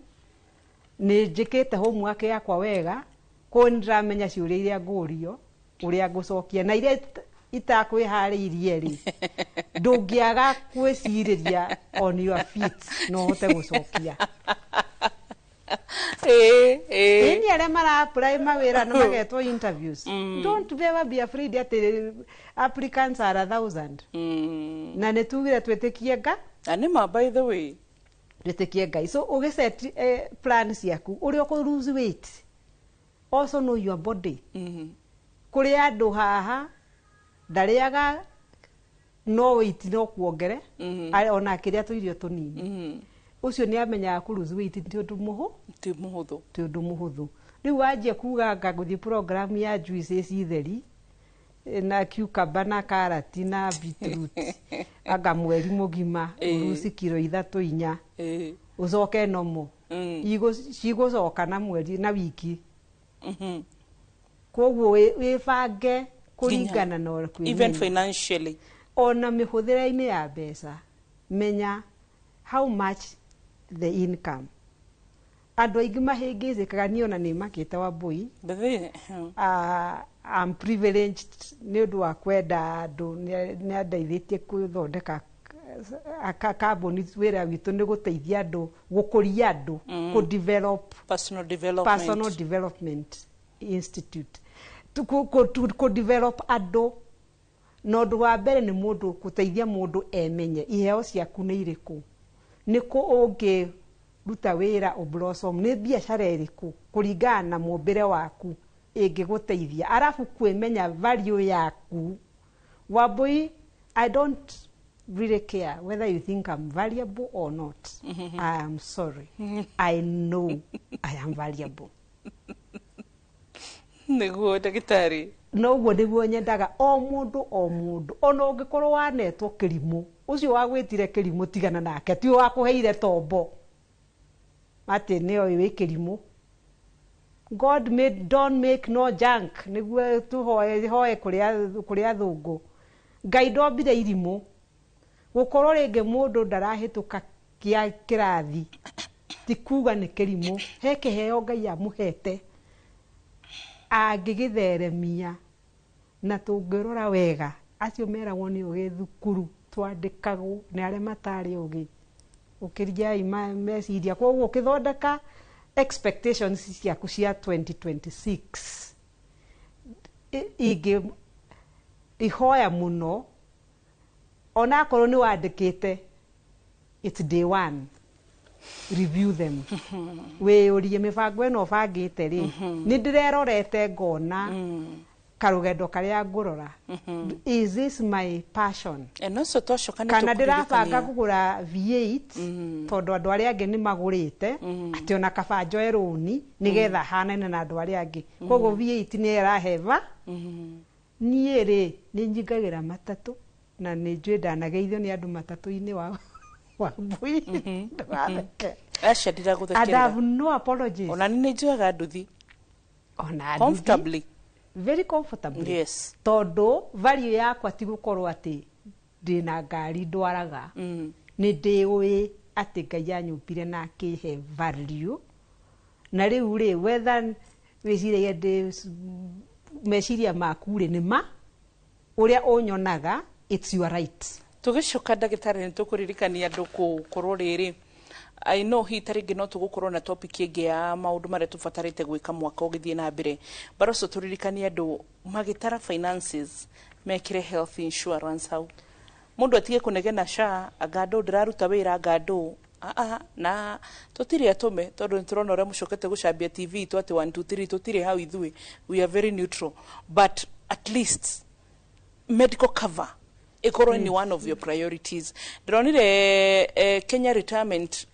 nĩ njĩkĩte homework yakwa wega, koguo nĩ ndĩramenya ciũria iria ngũrio, ũrĩa ngũcokia, na iria itakwĩharĩirie rĩ, ndũngĩaga kwĩcirĩria on your feet no ũhote gũcokia. Ĩni arĩa mara apply mawĩra na magetwo interviews, don't ever be afraid atĩ applicants are 1,000. Na nĩ tugire twĩtĩkie nga. Na nĩ ma, by the way. Twĩtĩkie Ngai. So ũgĩset plan ciaku ũrĩa ũkũ lose weight, also know your body. Kũrĩ andũ haha ndarĩaga no weight no kuongere, ona akĩrĩa tũirio tũnini. Ũcio nĩ amenyaga kũ lose weight ti ũndũ mũhũ Ti mũhũthũ. Ti ũndũ mũhũthũ. Rĩu wanjia kuga anga gũthiĩ program ya juices theri na cucumber na karati na beetroot anga mweri mũgima, ũruci kiro 3 4, ũcoke nomo cigũcoka na mweri na wiki. Koguo wĩbange kũringana na ũrĩa Even financially. Ona mĩhũthĩre-inĩ ya mbeca, menya how much the income. Andũ aingĩ mahĩngĩcĩkaga, niĩ ona nĩ makĩte Wambui. Bethe. I'm privileged nĩ ũndũ wa kwenda andũ, nĩ andeithĩtie gũthondeka kambuni. Wĩra witũ nĩ gũteithia andũ, gũkũria andũ, kũ develop Personal development. Personal Development Institute, kũ develop andũ. Na ũndũ wa mbere nĩ mũndũ gũteithia mũndũ emenye iheo ciaku nĩ irĩkũ, nĩ kũ ũngĩruta wĩra ũblossom, nĩ biacara ĩrĩkũ kũringana na mũmbĩre waku ĩngĩgũteithia, arabu kwĩmenya value yaku. Wambui, I don't really care whether you think I'm valuable or not. I am sorry, I know I am valuable. Nĩguo, ndagĩtarĩ. Noguo nĩguo nyendaga o mũndũ, o mũndũ, ona ũngĩkorwo wanetwo kĩrimũ, ũcio wagwĩtire kĩrimũ tigana nake, ti wakũheire tombo atĩ nĩoĩ wĩ kĩrimũ. God made, don't make no junk, nĩguo tũhoe hoe kũrĩ athũngũ. Ngai ndombire irimũ. Gũkorwo rĩngĩ mũndũ ndarahĩtũka kĩa kĩrathi ti kuga nĩ kĩrimũ. He kĩheo Ngai amũhete angĩgĩtheremia. Na tũngĩrora wega, acio meragwo nĩ ũgĩ thukuru twandĩkagwo nĩ arĩa matarĩ ũgĩ. Ũkĩriai meciria. Koguo ũkĩthondeka expectations ciaku cia 2026, ingĩ ihoya mũno, onakorwo nĩ wandĩkĩte, it's day one, review them. Wĩyũrie mĩbango ĩno ũbangĩte rĩ, nĩ ndĩrerorete ngona karũgendo karĩa ngũrora, is this my passion? And also twacoka nĩ Kana ndĩrabanga tũkũririkania. Kũgũra V8 tondũ andũ arĩa angĩ nĩ magũrĩte, atĩ ona kaba njoe rũni nĩgetha hanane na andũ arĩa angĩ, koguo V8 nĩ ĩraheva. Niĩ rĩ, nĩ nyingagĩra matatũ na nĩ njũĩ ndanageithio nĩ andũ matatũ-inĩ wa Wambui, ndũgatheke. Aca, And ndiragũthekerera. I have no apologies. Ona nĩ njoyaga nduthi. Ona nduthi. Comfortably. Very comfortably. Yes. Tondũ value yakwa ti gũkorwo atĩ ndĩna ngari ndwaraga. Nĩ ndĩũĩ atĩ Ngai anyũmbire na akĩhe value. Na rĩu rĩ, whether wĩciragia ndĩ meciria maku rĩ, nĩ ma ũrĩa ũnyonaga, it's your right. Tũgĩcoka, ndagĩtarĩ, nĩ tũkũririkania andũ gũkorwo rĩrĩ, I know hihi ta rĩngĩ no tũgũkorwo na topic ĩngĩ ya maũndũ marĩa tũbatarĩte gwĩka mwaka ũgĩthiĩ na mbere, but also tũririkanie andũ magĩtara finances mekĩre health insurance hau. Mũndũ atige kũnegena SHA, anga andũ ndĩraruta wĩra, anga andũ aa na tũtirĩ atũme, tondũ nĩ tũrona ũrĩa mũcokete gũcambia TV itũ atĩ 1 2 3. Tũtirĩ hau ithuĩ, we are very neutral, but at least medical cover ikorwo ni one of your priorities. Ndĩronire Kenya retirement,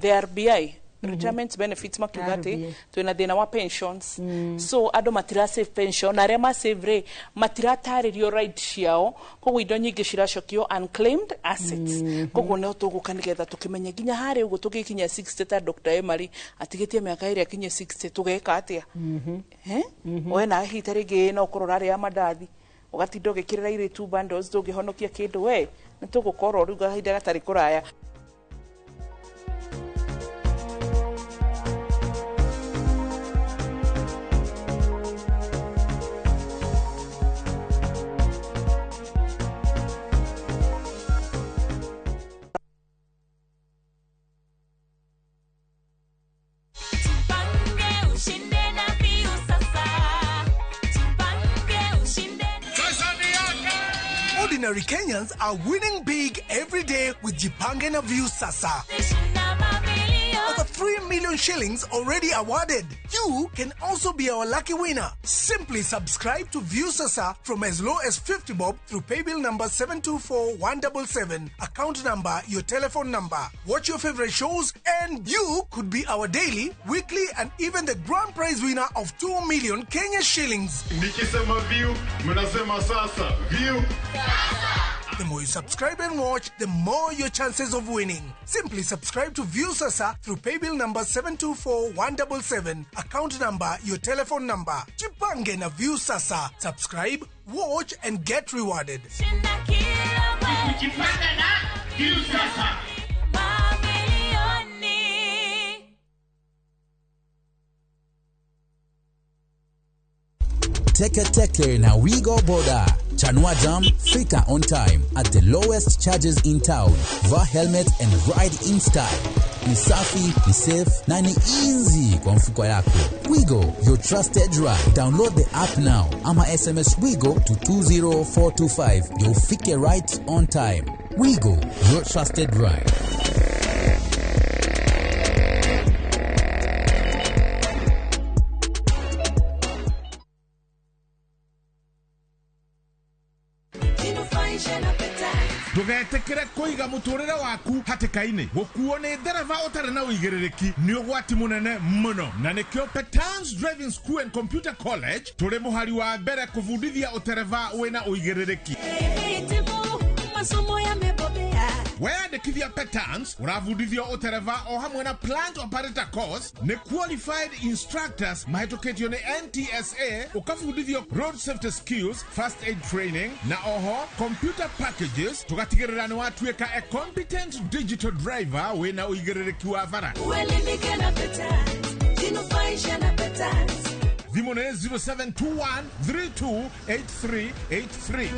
the RBI retirement benefits makiuga atĩ RBA. Twĩna thĩna wa pensions, so andũ matira save pension, na arĩa ma save rĩ, matiratarĩrio right ciao, koguo indo nyingĩ ciracokio unclaimed assets. Koguo no tũgũka nĩgetha tũkĩmenye nginya harĩa ũguo tũgĩkinya 60 ta Dr. Emary atigĩtie mĩaka ĩrĩa akinye 60, tũgeka atĩa? Eh? We na hihi ta rĩngĩ no ũkorwo ũrarĩa mandathi, ũgatinda ũgĩkĩrĩra irĩtu bundles, ndũngĩhonokia kĩndũ. We nĩ tũgũkorwo rĩu kahinda gatarĩ kũraya. Ordinary Kenyans are winning big every day with Jipange na Viusasa. Over 3 million shillings already awarded. You can also be our lucky winner. Simply subscribe to Viusasa from as low as 50 bob through paybill number 724177, account number, your telephone number. Watch your favorite shows and you could be our daily, weekly and even the grand prize winner of 2 million Kenya shillings. Nikisema view, mnasema sasa. View. The more you subscribe and watch, the more your chances of winning. Simply subscribe to Viusasa through paybill number 724177, account number, your telephone number. Jipange na Viusasa. Subscribe, watch and get rewarded. Jipange na Viusasa. Teke Teke na Wigo Boda. Chanua Jam, fika on time at the lowest charges in town. Vaa helmet and ride in style. Ni safi, ni safe na ni easy kwa mfuko yako. Wigo, your trusted ride. Download the app now ama SMS Wigo to 20425. You'll fike right on time. Wigo, your trusted ride. Ndugetikire kuiga muturire waku hatikaini gukuo ni ndereba utari na uigiririku ni ugwati munene muno na nikio Petans Driving School and Computer College turi muhari wa mbere kuvundithia utereba wina uigiririku. Masomo yamebobea. Weyandĩkithia Petans ũrabundithio ũtereba o hamwe na plant operator course nĩ qualified instructors mahĩtũkĩtio nĩ NTSA ũkabundithio road safety skills, first aid training na oho computer packages tũgatigĩrĩra nĩ watuĩka a competent digital driver wĩna ũigĩrĩrĩki wa bara. Uelimike na Petans, jinufaishe na Petans. Thimũ nĩ 0721 328383.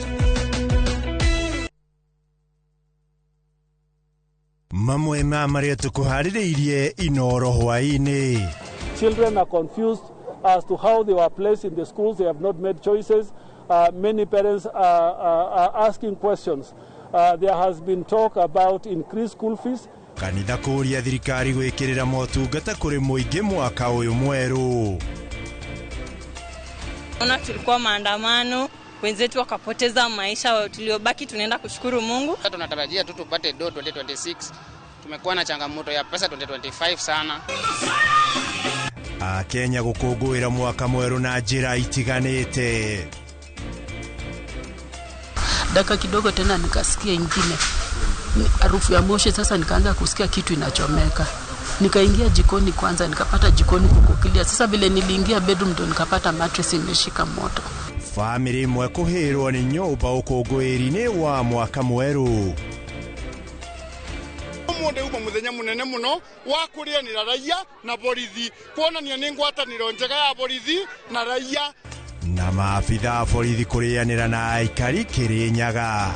Mamwe ma marĩa tũkũharĩrĩirie Inoro hwaĩ-inĩ. Children are confused as to how they were placed in the schools. They have not made choices. Many parents are asking questions. There has been talk about increased school fees. Kanitha kũũria thirikari gwĩkĩrĩra motungata kũrĩ mũingĩ mwaka ũyũ mwerũ. Ona tulikuwa maandamano, wenzetu wakapoteza maisha, tuliobaki tunaenda kushukuru Mungu. Tunatarajia tu tupate do 2026. Tumekuwa na changamoto ya pesa 2025 sana. Akenya gũkũngũĩra mwaka mwerũ na njĩra itiganĩte. Dakika kidogo tena nikasikia ingine harufu ya moshi. Sasa nikaanza kusikia kitu inachomeka. Nikaingia jikoni kwanza, nikapata jikoni kukukilia. Sasa vile niliingia bedroom ndo nikapata mattress imeshika moto. Family imwe kũhĩrwo nĩ nyũmba ũkũngũĩri-inĩ wa mwaka mwerũ. Ũmũthĩ uma mũthenya mũnene mũno wa kũrĩanĩra raia na borithi, kuonania nĩ ngwatanĩro njega ya borithi na raia. Na maabitha a borithi kũrĩanĩra na aikari Kĩrĩnyaga.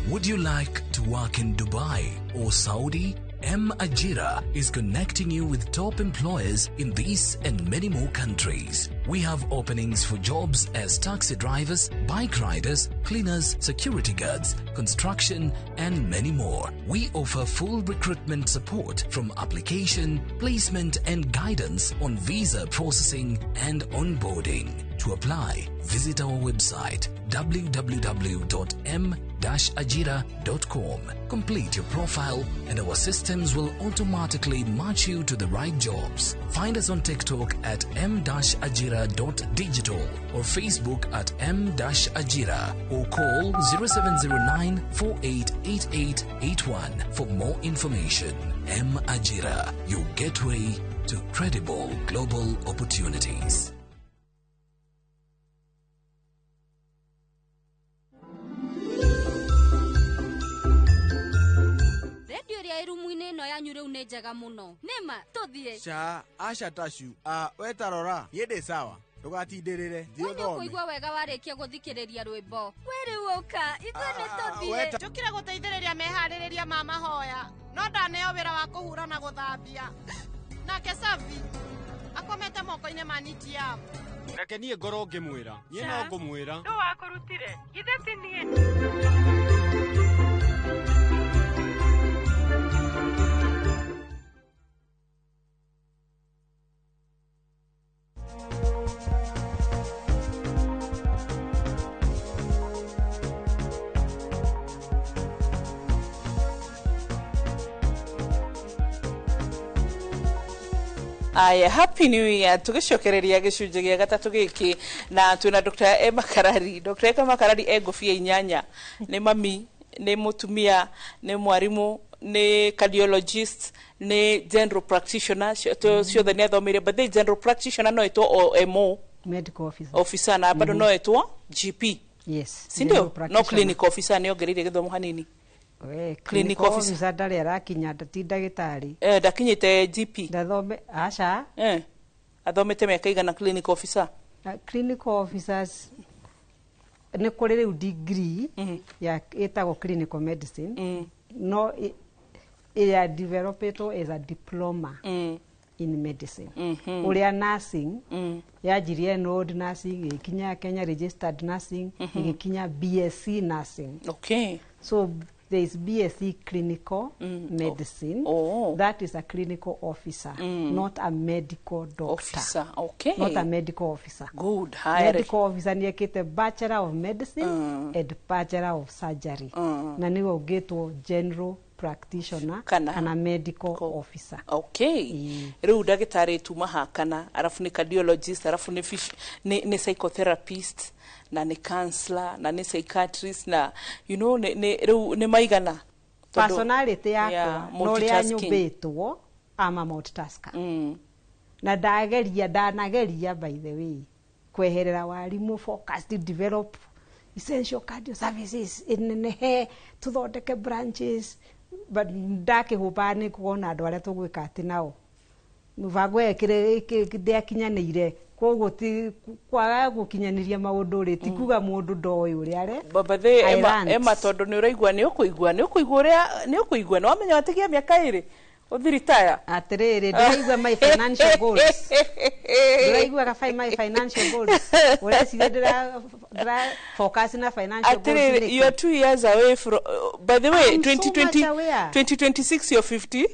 Would you like to work in Dubai or Saudi? M Ajira is connecting you with top employers in these and many more countries. We have openings for jobs as taxi drivers, bike riders, cleaners, security guards, construction, and many more. We offer full recruitment support from application, placement, and guidance on visa processing and onboarding. To apply, visit our website www.m-ajira.com. Complete your profile and our systems will automatically match you to the right jobs. Find us on TikTok at m-ajira.digital or Facebook at m-ajira or call 0709 488881 for more information. M Ajira, your gateway to credible global opportunities. Ĩrumu-inĩ ĩno yanyu rĩu nĩ njega mũno. Nĩma tũthiĩ. Ca, aca tacu. A, we tarora, niĩ ndĩ sawa. Ndũgatindĩrĩre. Thiĩ Nĩ ũthome. ũkũigua wega warĩkia gũthikĩrĩria rwĩmbo. We rĩu ũka, ithuĩ nĩ tũthiĩ. Njũkire gũteithĩrĩria meharĩrĩria ma mahoya, no ndaneo wĩra wa kũhura na gũthambia. Nake Savi Akomete moko-inĩ ma nitiamu. Reke niĩ ngorwo ngĩmwĩra, niĩ no ngũmwĩra. Nũ wakũrutire? Githĩ ti niĩ? Aya, happy new year. Tugicokereria gĩcunjĩ gĩa gatatũ gĩkĩ na twĩna Dr. Emma Karari. Dr. Emma Karari e ngũbia inyanya, nĩ mami, nĩ mũtumia, nĩ mwarimũ, nĩ cardiologist, nĩ general practitioner. Ciothe nĩ athomeire, but the general practitioner no ĩtwo OMO, medical officer, officer, na bado no ĩtwo GP. Yes. Si ndio? General No practitioner. clinic officer nĩ ongereire gĩthomo hanini. We, Clinical clinical officer. officer ndarĩ arakinya, ti ndagĩtarĩ. Eh, ndakinyĩte GP. Ndathome aca. Eh, athomete mĩaka igana clinic officer? Clinical officers nĩ kũrĩ rĩu degree ya ĩtagwo clinical medicine, no ĩrĩa developetwo as a diploma in medicine, ũrĩa nursing yanjirie enrolled nursing, ĩgĩkinya Kenya registered nursing, ĩgĩkinya BSc nursing. So there is BSc clinical medicine. That is a clinical officer, not a medical doctor. Officer, okay. Not a medical officer. Good. Haya. Medical officer nĩ ekĩte bachelor of medicine and bachelor of surgery, na nĩwe ũngĩtwo general practitioner kana medical officer. Okay, rĩu ndagĩtarĩ tuma hakana, arabu nĩ cardiologist, arabu nĩ nĩ psychotherapist, na nĩ counselor, na nĩ psychiatrist, na you know nĩ rĩu nĩ maigana. Personality yakwa, Yeah, na ũrĩa multitasking. nyũmbĩtwo, I'm a multitasker. Na ndageria, ndanageria by the way kweherera warimũ, focus to develop essential cardio services ĩnenehe, tũthondeke branches, but ndakĩhũmba nĩ kuona andũ arĩa tũgwĩka atĩ nao mũbango ĩyo ndĩakinyanĩire. Koguo ti kwaga gũkinyanĩria maũndũ rĩ, ti kuga mũndũ ndoĩ ũrĩa are. Babathe I Emma, rant. Emma, tondũ nĩ ũraigua, nĩ ũkũigua, nĩ ũkũigua ũrĩa nĩ ũkũigua, nĩ wamenya watigia mĩaka 2 ũthi retire. Atĩrĩrĩ, ndĩraigua my financial goals, ndĩraiguaga my financial goals, ũreciria ndĩra focus na financial goals Atĩrĩrĩ, nĩkĩ? you are 2 years away from, by the way, I'm so 2020 much aware. 2026 you're 50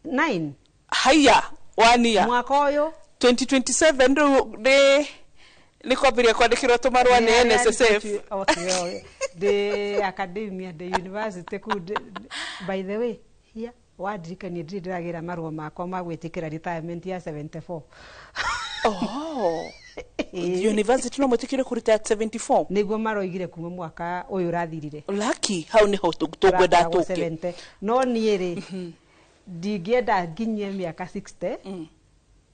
nine. Haya, one year. Mwaka ũyũ. 2027 rĩu nĩ kwambĩrĩria kwandĩkĩrwo tũmarũa nĩ NSSF. Okay, the academia, the university kũu by the way, here wandirikania, ndirĩ ndĩragĩra marũa makwa ma gwĩtĩkĩra retirement ya 74. Oh. University no mwĩtĩkĩre kũrita at 74? Nĩguo maroigire kuma mwaka ũyũ ũrathirire. Lucky, hau nĩho tũkwenda Tũrakoragwo tũke. 70. No niĩ rĩ, ndingĩenda nginyie mĩaka 60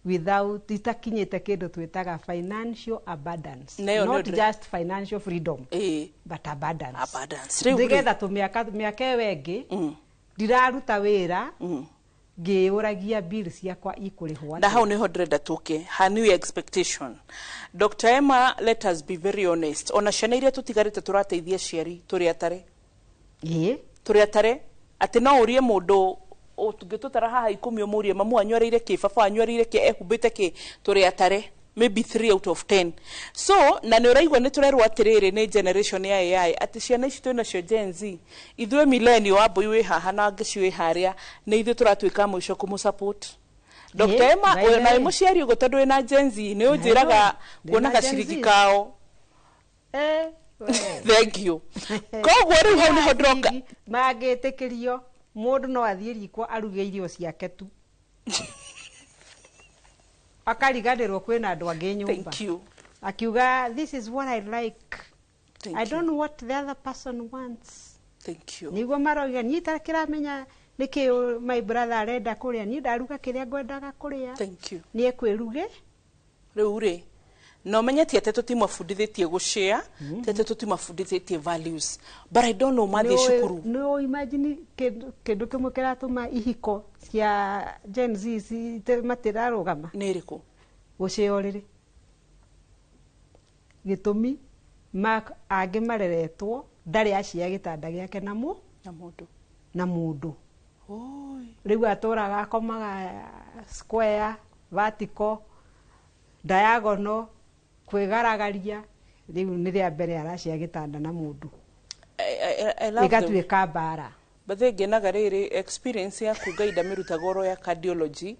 without itakinyĩte kĩndũ twĩtaga financial abundance. Nayo nĩyo Not just financial freedom, but abundance. Abundance. Rĩu rĩ- Nĩgetha tũmĩaka mĩaka ĩyo ĩngĩ ndiraruta wĩra ngĩũragia bill ciakwa ikũrĩhwo Na atĩa. hau niho ndĩrenda tũke ha new expectation. Dr. Emma, let us be very honest, ona ciana iria tũtigarĩte tũrateithia aciari tũrĩ atare. Tũrĩ atare atĩ no ũrie mũndũ tũngĩtũtara haha 10, ũmũrie mamu anyuarĩire kĩ, baba anyuarĩire kĩ, ehumbĩte kĩ, tũrĩ atare maybe 3 out of 10. So na nĩ ũraigua nĩ tũrerwo atĩrĩrĩ, nĩ generation ya AI, atĩ ciana ici twĩ nacio Gen Z, ithuĩ millennial, wambui wĩ haha na ngĩci wĩ harĩa, nĩ ithuĩ tũratuĩka a mũico kũmũ-support Dr. Emma. By the na wĩ way. mũciari ũguo, tondũ wĩna Gen Z, nĩ ũnjĩraga Ndĩ kuona na Gen gaciringi Z. kao. Eh, we. Thank you. Koguo rĩu hau nĩho ndĩroka. Mangĩtĩkĩrio, mũndũ no athiĩ riko aruge irio ciake tu, akariganĩrwo kwĩna andũ angĩ nyũmba. Thank you. Akiuga, "This is what I like. Thank I you. don't know what the other person wants." Thank you. Niguo maroiga, niĩ itakĩramenya nĩkĩ my brother arenda kũrĩa, niĩ ndaruga kĩrĩa ngwendaga kũrĩa. Thank you. Nĩ ekwĩruge. Rĩu rĩ, na ũmenye ti atĩ tũtimabundithĩtie gũshare, ti atĩ tũtimabundithĩtie values, but I don't know mathiĩ cukuru. Nĩ imagine kĩndũ kĩmwe kĩratũma ihiko cia Gen Z matirarũgama. Nĩ ĩrĩkũ? Gũcĩa ũrĩrĩ. Gĩtũmi angĩ mareretwo ndarĩ acia gĩtanda gĩake na mũ na mũndũ. Na mũndũ. Rĩu atũraga akomaga square. Vertical, diagonal, kwĩgaragaria. Rĩu nĩ rĩa mbere aracia gĩtanda na mũndũ. I love them. Ĩgatuĩka mbara. But ngenaga rĩrĩ experience yaku Ngai ndamĩrutaga oro ya cardiology,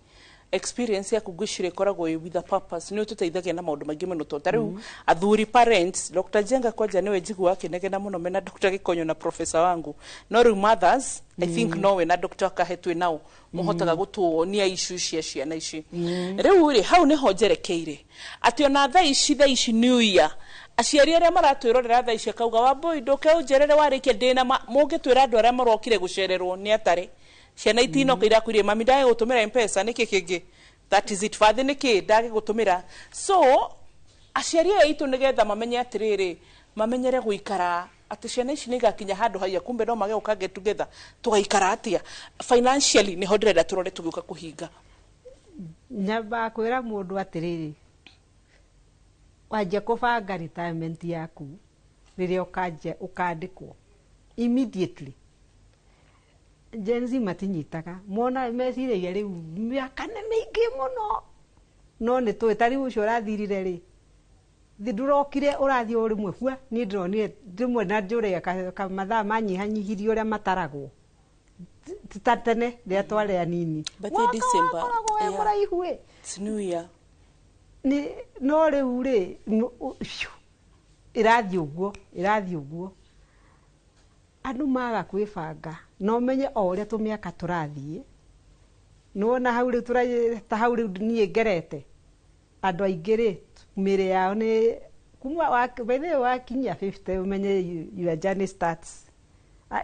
experience yaku ngwĩciria ĩkoragwo ĩ with a purpose. Nĩ ũtũteithagia na maũndũ maingĩ mũno, tondũ ta rĩu athuri, parents, Dr. Jenga kwanja nĩwe njiguaga akĩnegena mũno mena Dr. Gĩkonyo na professor wangu, no rĩu mothers, I think nowe na Dr. Kahe twĩ nao mũhotaga gũtuonia issue cia ciana ici. Rĩu rĩ, hau nĩho njerekeire atĩ ona thaa ici new year, aciari arĩa maratwĩrorera thaa ici akauga, "Wambui, ndũke ũnjerere warĩkia ndĩna mũngĩtwĩra andũ arĩa marokire gũcererwo nĩ atarĩ ciana itinoka irakwĩrie, 'Mami, ndage gũtũmĩra Mpesa nĩkĩ kĩngĩ?' That is it. Bathi nĩkĩ ndage gũtũmĩra?" So aciari aya aitũ, nĩgetha mamenye atĩrĩrĩ, mamenyere gũikara atĩ ciana ici nĩ igakinya handũ haiya, kumbe no mage gũka get together, tũgaikara atĩa financially? Nĩho ndĩrenda tũrore tũgĩũka kũhinga. Nyambaga kwĩra mũndũ atĩrĩrĩ, wanjia kũbanga retirement yaku rĩrĩa ũkanjia ũkandĩkwo immediately. Gen Z matinyitaga, mona meciragia rĩu mĩaka nĩ mĩingĩ mũno, no nĩ tũĩ ta rĩu ũcio ũrathirire rĩ, thĩ ndũrokire ũrathiĩ o rĩmwe bua. Niĩ ndĩronire rĩmwe na njũrĩga mathaa manyihanyihirie ũrĩa mataragwo. Ti ta tene rĩrĩa twarĩ anini. But Mwaka December, wakoragwo wĩ mũraihu ĩ. It's new year. Nĩ no rĩu rĩ, phew, ĩrathiĩ ũguo, ĩrathiĩ ũguo. Andũ maga kwĩbanga na ũmenye o ũrĩa tũmĩaka tũrathiĩ, nĩwona hau rĩu ta hau rĩu niĩ ngerete, andũ aingĩ rĩ, mĩrĩ yao nĩ kuma by the way, wakinyia 50 ũmenye your journey starts.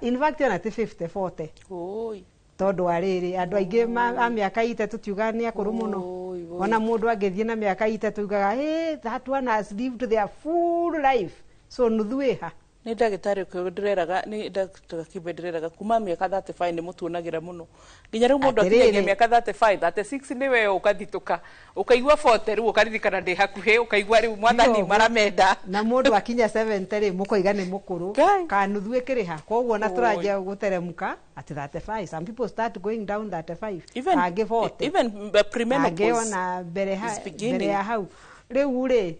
In fact, ona ti 50, 40. Oi. Tondũ wa rĩrĩ, andũ aingĩ a mĩaka ite tũtiugaga nĩ akũrũ mũno. Oi, oi. Ona mũndũ angĩthiĩ na mĩaka ite tugaga, "Hey, that one has lived their full life." So nuthu ĩha. Nĩ ndagĩtarĩ ũkĩ ndĩreraga, nĩ Dr. Kibe ndĩreraga kuma mĩaka 35 nĩ mũtuonagĩra mũno nginya rĩu mũndũ Atĩrĩrĩ. akinyagia mĩaka 35, 36, nĩwe ũkathitũka ũkaigua 40, rĩu ũkaririkana ndĩ hakuhĩ, ũkaigua rĩu mwathani Tiga ũguo. maramenda. Na mũndũ akinya 70 rĩ, mũkoiga nĩ mũkũrũ ka nuthu ĩkĩrĩha, koguo na Oi. tũranjia gũteremka at 35. Some people start going down 35, Even, angĩ 40, even premenopause angĩ ona mbere is beginning. mbere ya hau. Rĩu rĩ,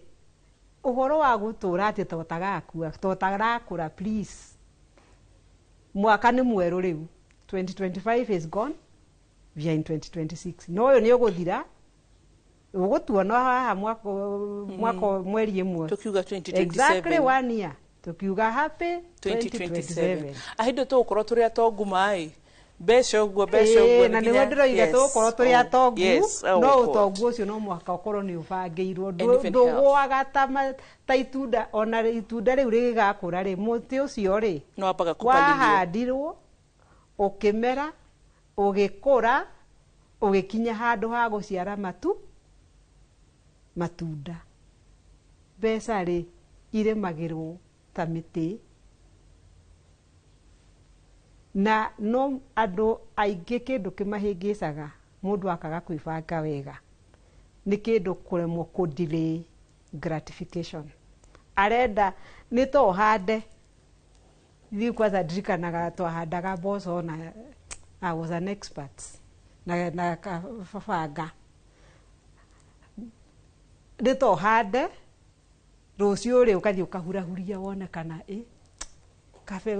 ũhoro wa gũtũra atĩ to tagakua to tarakũra, please, mwaka nĩ mwerũ rĩu. 2025 is gone, we are in 2026. No ũyũ nĩ ũgũthira, ũgũtuona haha mwaka mweri ĩmwe. Tukiuga 2027. Exactly one year, tukiuga happy 2027. 2027. Ahĩndĩ tũgũkorwo tũrĩ atongu maĩ mbeca ũguo, mbeca ũguo. Ĩĩ, na nĩguo ndĩroiga tũgũkorwo tũrĩ atongu, no ũtongu ũcio no mũhaka ũkorwo nĩ ũbangĩirwo. And even Ndũgũaga ta itunda. Ona itunda rĩu rĩgĩgakũra rĩ, mũtĩ ũcio rĩ no wambaga kũpalilio. Wahandirwo, ũkĩmera, ũgĩkũra, ũgĩkinya handũ ha gũciara matunda. Mbeca rĩ, irĩmagĩrwo ta mĩtĩ, na no andũ aingĩ kĩndũ kĩmahĩngĩcaga mũndũ akaga kwĩbanga wega nĩ kĩndũ kũremwo kũ delay gratification. Arenda nĩ to ũhande thiĩ. Kwanza ndirikanaga twahandaga mboco na I was an expert na kabanga. Nĩ to ũhande rũciũ rĩ, ũgathiĩ ũkahurahuria wone kana ĩ kabe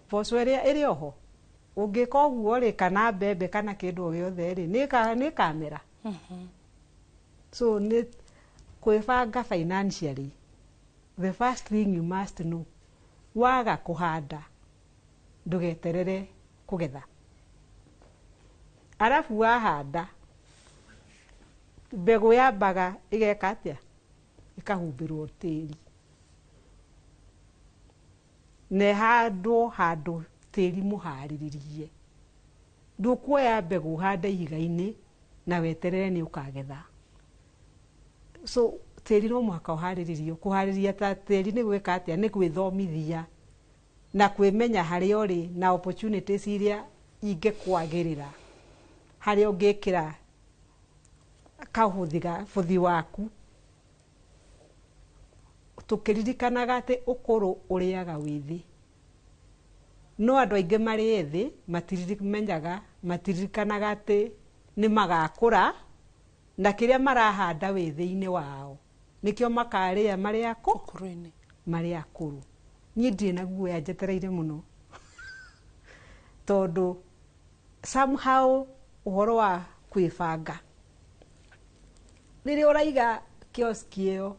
mboco ĩrĩa ĩrĩ oho. Ũngĩka ũguo rĩ, kana mbembe kana kĩndũ o gĩothe rĩ, nĩ ĩkamera. So nĩ kwĩbanga financially, the first thing you must know, waga kũhanda ndũgeterere kũgetha. Arabu wahanda mbegũ yambaga ĩgeka atĩa? Ĩkahumbĩrwo tĩri na ĩhandwo handũ tĩri mũharĩrĩrie. Ndũkuoya mbegũ ũhande ihiga-inĩ na weterere nĩ ũkagetha. So tĩri no mũhaka ũharĩrĩrio. Kũharĩria ta tĩri nĩ gwĩka atĩa? Nĩ gwĩthomithia na kwĩmenya harĩa ũrĩ na opportunities iria ingĩkwagĩrĩra, harĩa ũngĩkĩra kahũthi ga bũthi waku, tũkĩririkanaga atĩ ũkũrũ ũrĩaga wĩthĩ. No andũ aingĩ marĩ ethĩ matirimenyaga, matiririkanaga atĩ nĩ magakũra. Na kĩrĩa marahanda wĩthĩ-inĩ wao nĩkĩo makarĩa marĩ akũ Ũkũrũ-inĩ. Marĩ akũrũ. Niĩ ndirĩ na guoya, njetereire mũno, tondũ somehow ũhoro wa kwĩbanga, rĩrĩa ũraiga kioski ĩyo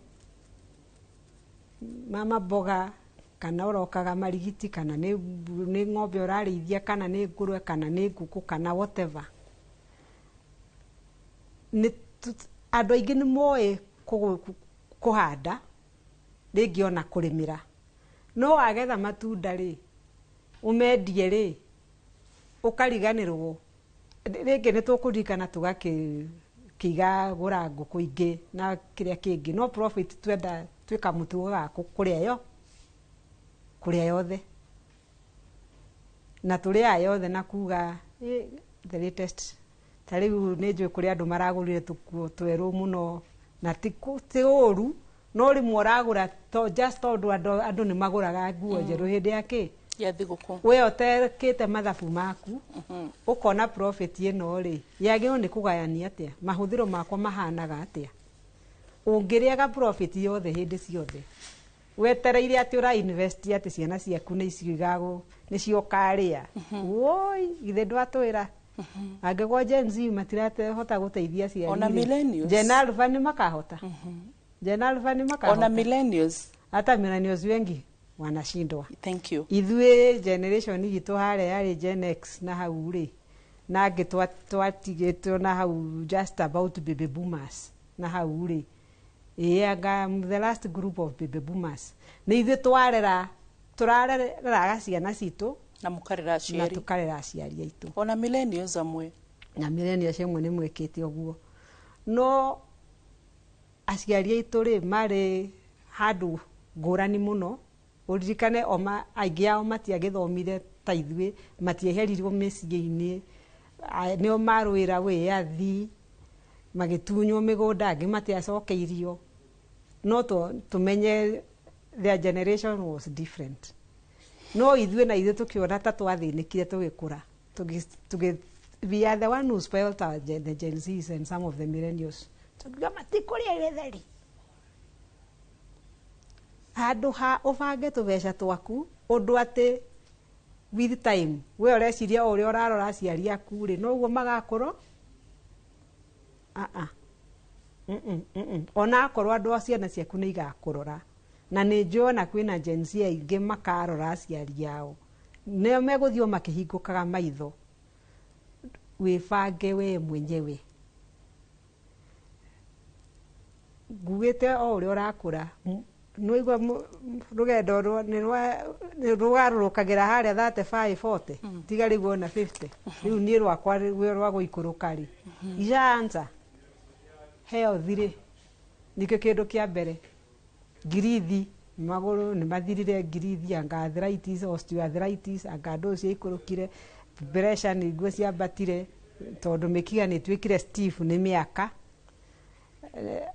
mama mboga, kana ũrokaga marigiti, kana nĩ ng'ombe ũrarĩithia, kana nĩ ngũrwe, kana nĩ ngũkũ, kana whatever, nĩ andũ aingĩ nĩ moĩ kũhanda, rĩngĩ ona kũrĩmĩra, no wagetha matunda rĩ, ũmendie rĩ, ũkariganĩrwo. Rĩngĩ nĩ tũkũririkana tũgakĩiga gũra ngũkũ ingĩ na kĩrĩa kĩngĩ, no profit twenda twĩka mũtugo ga kũrĩa yo, kũrĩa yothe, na tũrĩaga yothe na kuga, "Eh, the latest." Ta rĩu nĩ njũĩ kũrĩ andũ maragũrire tũkuo twerũ mũno, na ti ũru, no rĩmwe ũragũra to just tondũ andũ nĩ magũraga nguo njerũ hĩndĩ ya kĩ ya thigũkũ. We ũtekĩte mathabu maku, ũkona profit ĩno rĩ, yagĩrĩirwo nĩ kũgayania atĩa, mahũthĩro makwa mahanaga atĩa. Ũngĩrĩaga profit yothe hĩndĩ ciothe wetereire atĩ ũra invest atĩ ciana ciaku nĩ icio nĩcio ũkarĩa, woi, githĩ ndwatwĩra angĩkorwo Gen Z matirahota gũteithia aciari Ona rĩ, millennials. Gen Alpha nĩ makahota? Gen Alpha nĩ makahota? Ona millennials. Hata millennials wengi wanashindwa. Thank you. Ithuĩ generation itũ harĩa yarĩ Gen X na hau rĩ, na angĩ twatigĩtwo na hau just about baby boomers na hau rĩ, ĩĩ, anga the last group of baby boomers, nĩ ithuĩ twarera, tũrareraga ciana citũ. Na mũkarera Na aciari. tũkarera aciari aitũ. Ona millennials amwe. Na millennials amwe nĩ mwĩkĩte ũguo, no aciari aitũ rĩ, marĩ handũ ngũrani mũno. Ũririkane oma aingĩ ao matiagĩthomire ta ithuĩ, matieherirwo mĩciĩ-inĩ. Nĩo marũĩra wĩyathi, magĩtunywo mĩgũnda, angĩ matiacokeirio, no tũmenye their generation was different. No ithuĩ na ithuĩ tũkĩona ta twathĩnĩkire tũgĩkũra. We are the one who spoiled the Gen Zs and some of the millennials. Tũkiuga matikũrĩa gĩtheri. Handũ ha ũbange tũbeca twaku ũndũ atĩ with time, we ũreciria o ũrĩa ũrarora aciari aku rĩ, noguo magakorwo. Ah ah. Ona akorwo andũ a ciana ciaku nĩ igakũrora, na nĩ njũĩ ona kwĩna Gen Z aingĩ makarora aciari ao, nĩo megũthiĩ o makĩhingũkaga maitho. Wĩbange we mwenyewe. Ngugĩte o ũrĩa ũrakũra, nĩwaigua rũgendo nĩ rũgarũrũkagĩra harĩa 35, 40, tiga rĩu ona 50. Rĩu niĩ rwakwa rĩ rwa gũikũrũka rĩ, ishaanza. Health rĩ, nĩkĩo kĩndũ kĩa mbere. Ngirithi magũrũ nĩ mathirire, ngirithi anga arthritis, osteoarthritis, anga ndũ ciaikũrũkire, pressure nĩguo ciambatire, tondũ mĩkiha nĩ ĩtuĩkire stiff nĩ mĩaka.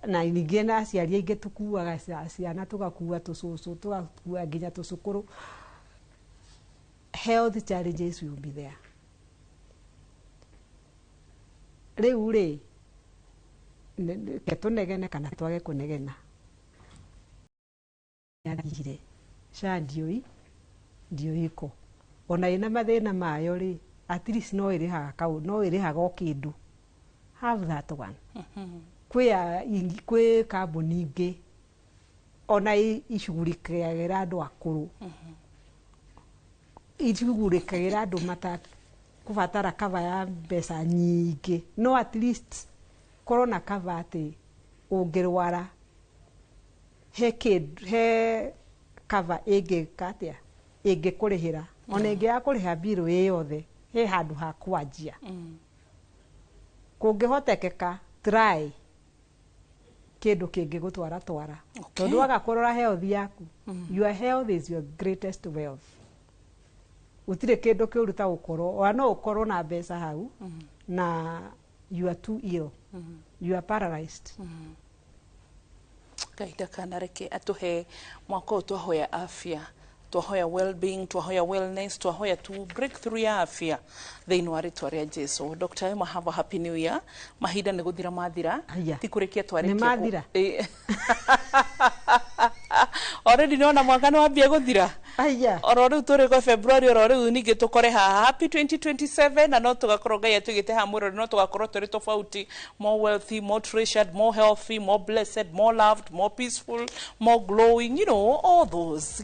Na ningĩ na aciari aingĩ tũkuaga ciana, tũgakua tũcũcũ, tũgakua nginya tũcũkũrũ. Health challenges will be there. Rĩu rĩ, ke tũnegene kana twage kũnegena, yathire SHA ndiũĩ iko ona ĩna mathĩna mayo rĩ, at least no ĩrĩhaga kau, no ĩrĩhaga o kĩndũ. Have that one. Kwĩ kambuni ingĩ ona icugurikagĩra andũ akũrũ, icugurikagĩra andũ matakũbatara cover ya mbeca nyingĩ, no at least korwo na cover atĩ ũngĩrwara he kĩndũ, he cover ĩngĩka atĩa, ĩngĩkũrĩhĩra, ona ĩngĩaga kũrĩha bill ĩ yothe, he handũ ha kwanjia. Kũngĩhotekeka, try kĩndũ kĩngĩgũtwara twara, tondũ waga kũrora health yaku, your health is your greatest wealth. Gũtirĩ kĩndũ kĩũru ta gũkorwo ona no ũkorwo na mbeca hau na you are too ill, you are paralyzed. Ngai ndakanareke atũhe mwaka ũyũ twahoya afya. Twahoya well-being, twahoya wellness, twahoya tu breakthrough ya afya thĩinĩ wa rĩtwa rĩa Jesu. Dr. Emma, have a happy new year. Mahinda nĩ gũthira mathira. Aya. Ti kũrĩkia twarĩkia. Nĩ mathira? Already nĩwona mwaka nĩ wambia gũthira. Aya. Oro rĩu tũrĩ kwa February, oro rĩu ningĩ tũkore haha happy 2027, na no tũgakorwo Ngai atũigĩte haha mwĩrore, no tũgakorwo tũrĩ tofauti, more wealthy, more treasured, more healthy, more blessed, more loved, more peaceful, more glowing, all those,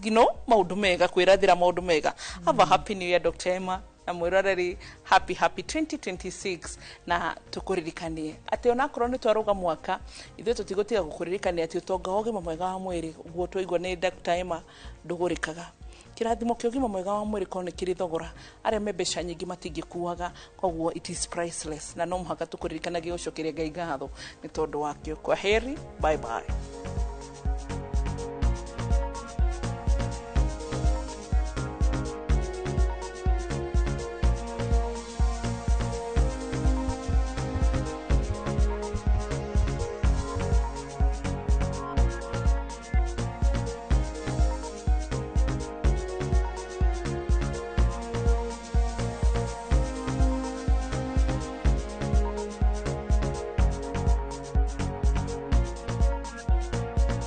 maũndũ mega, kwĩrathĩra maũndũ mega. Have a happy new year, Dr. Emma, na mwĩroreri, happy happy 2026. Na tũkũririkanie atĩ onakorwo nĩ twarũga mwaka, ithuĩ tũtigũtiga gũkũririkania atĩ ũtonga wa ũgima mwega wa mwĩrĩ, ũguo twaigua nĩ Dr. Emma, ndũgũrĩkaga. Kĩrathimo kĩa ũgima mwega wa mwĩrĩ korwo nĩ kĩrĩ thogora, arĩa me mbeca nyingĩ matingĩkuaga. Koguo it is priceless, na no mũhaka tũkũririkanagie gũcokeria Ngai ngatho nĩ tondũ wakĩo. Kwa heri, bye bye.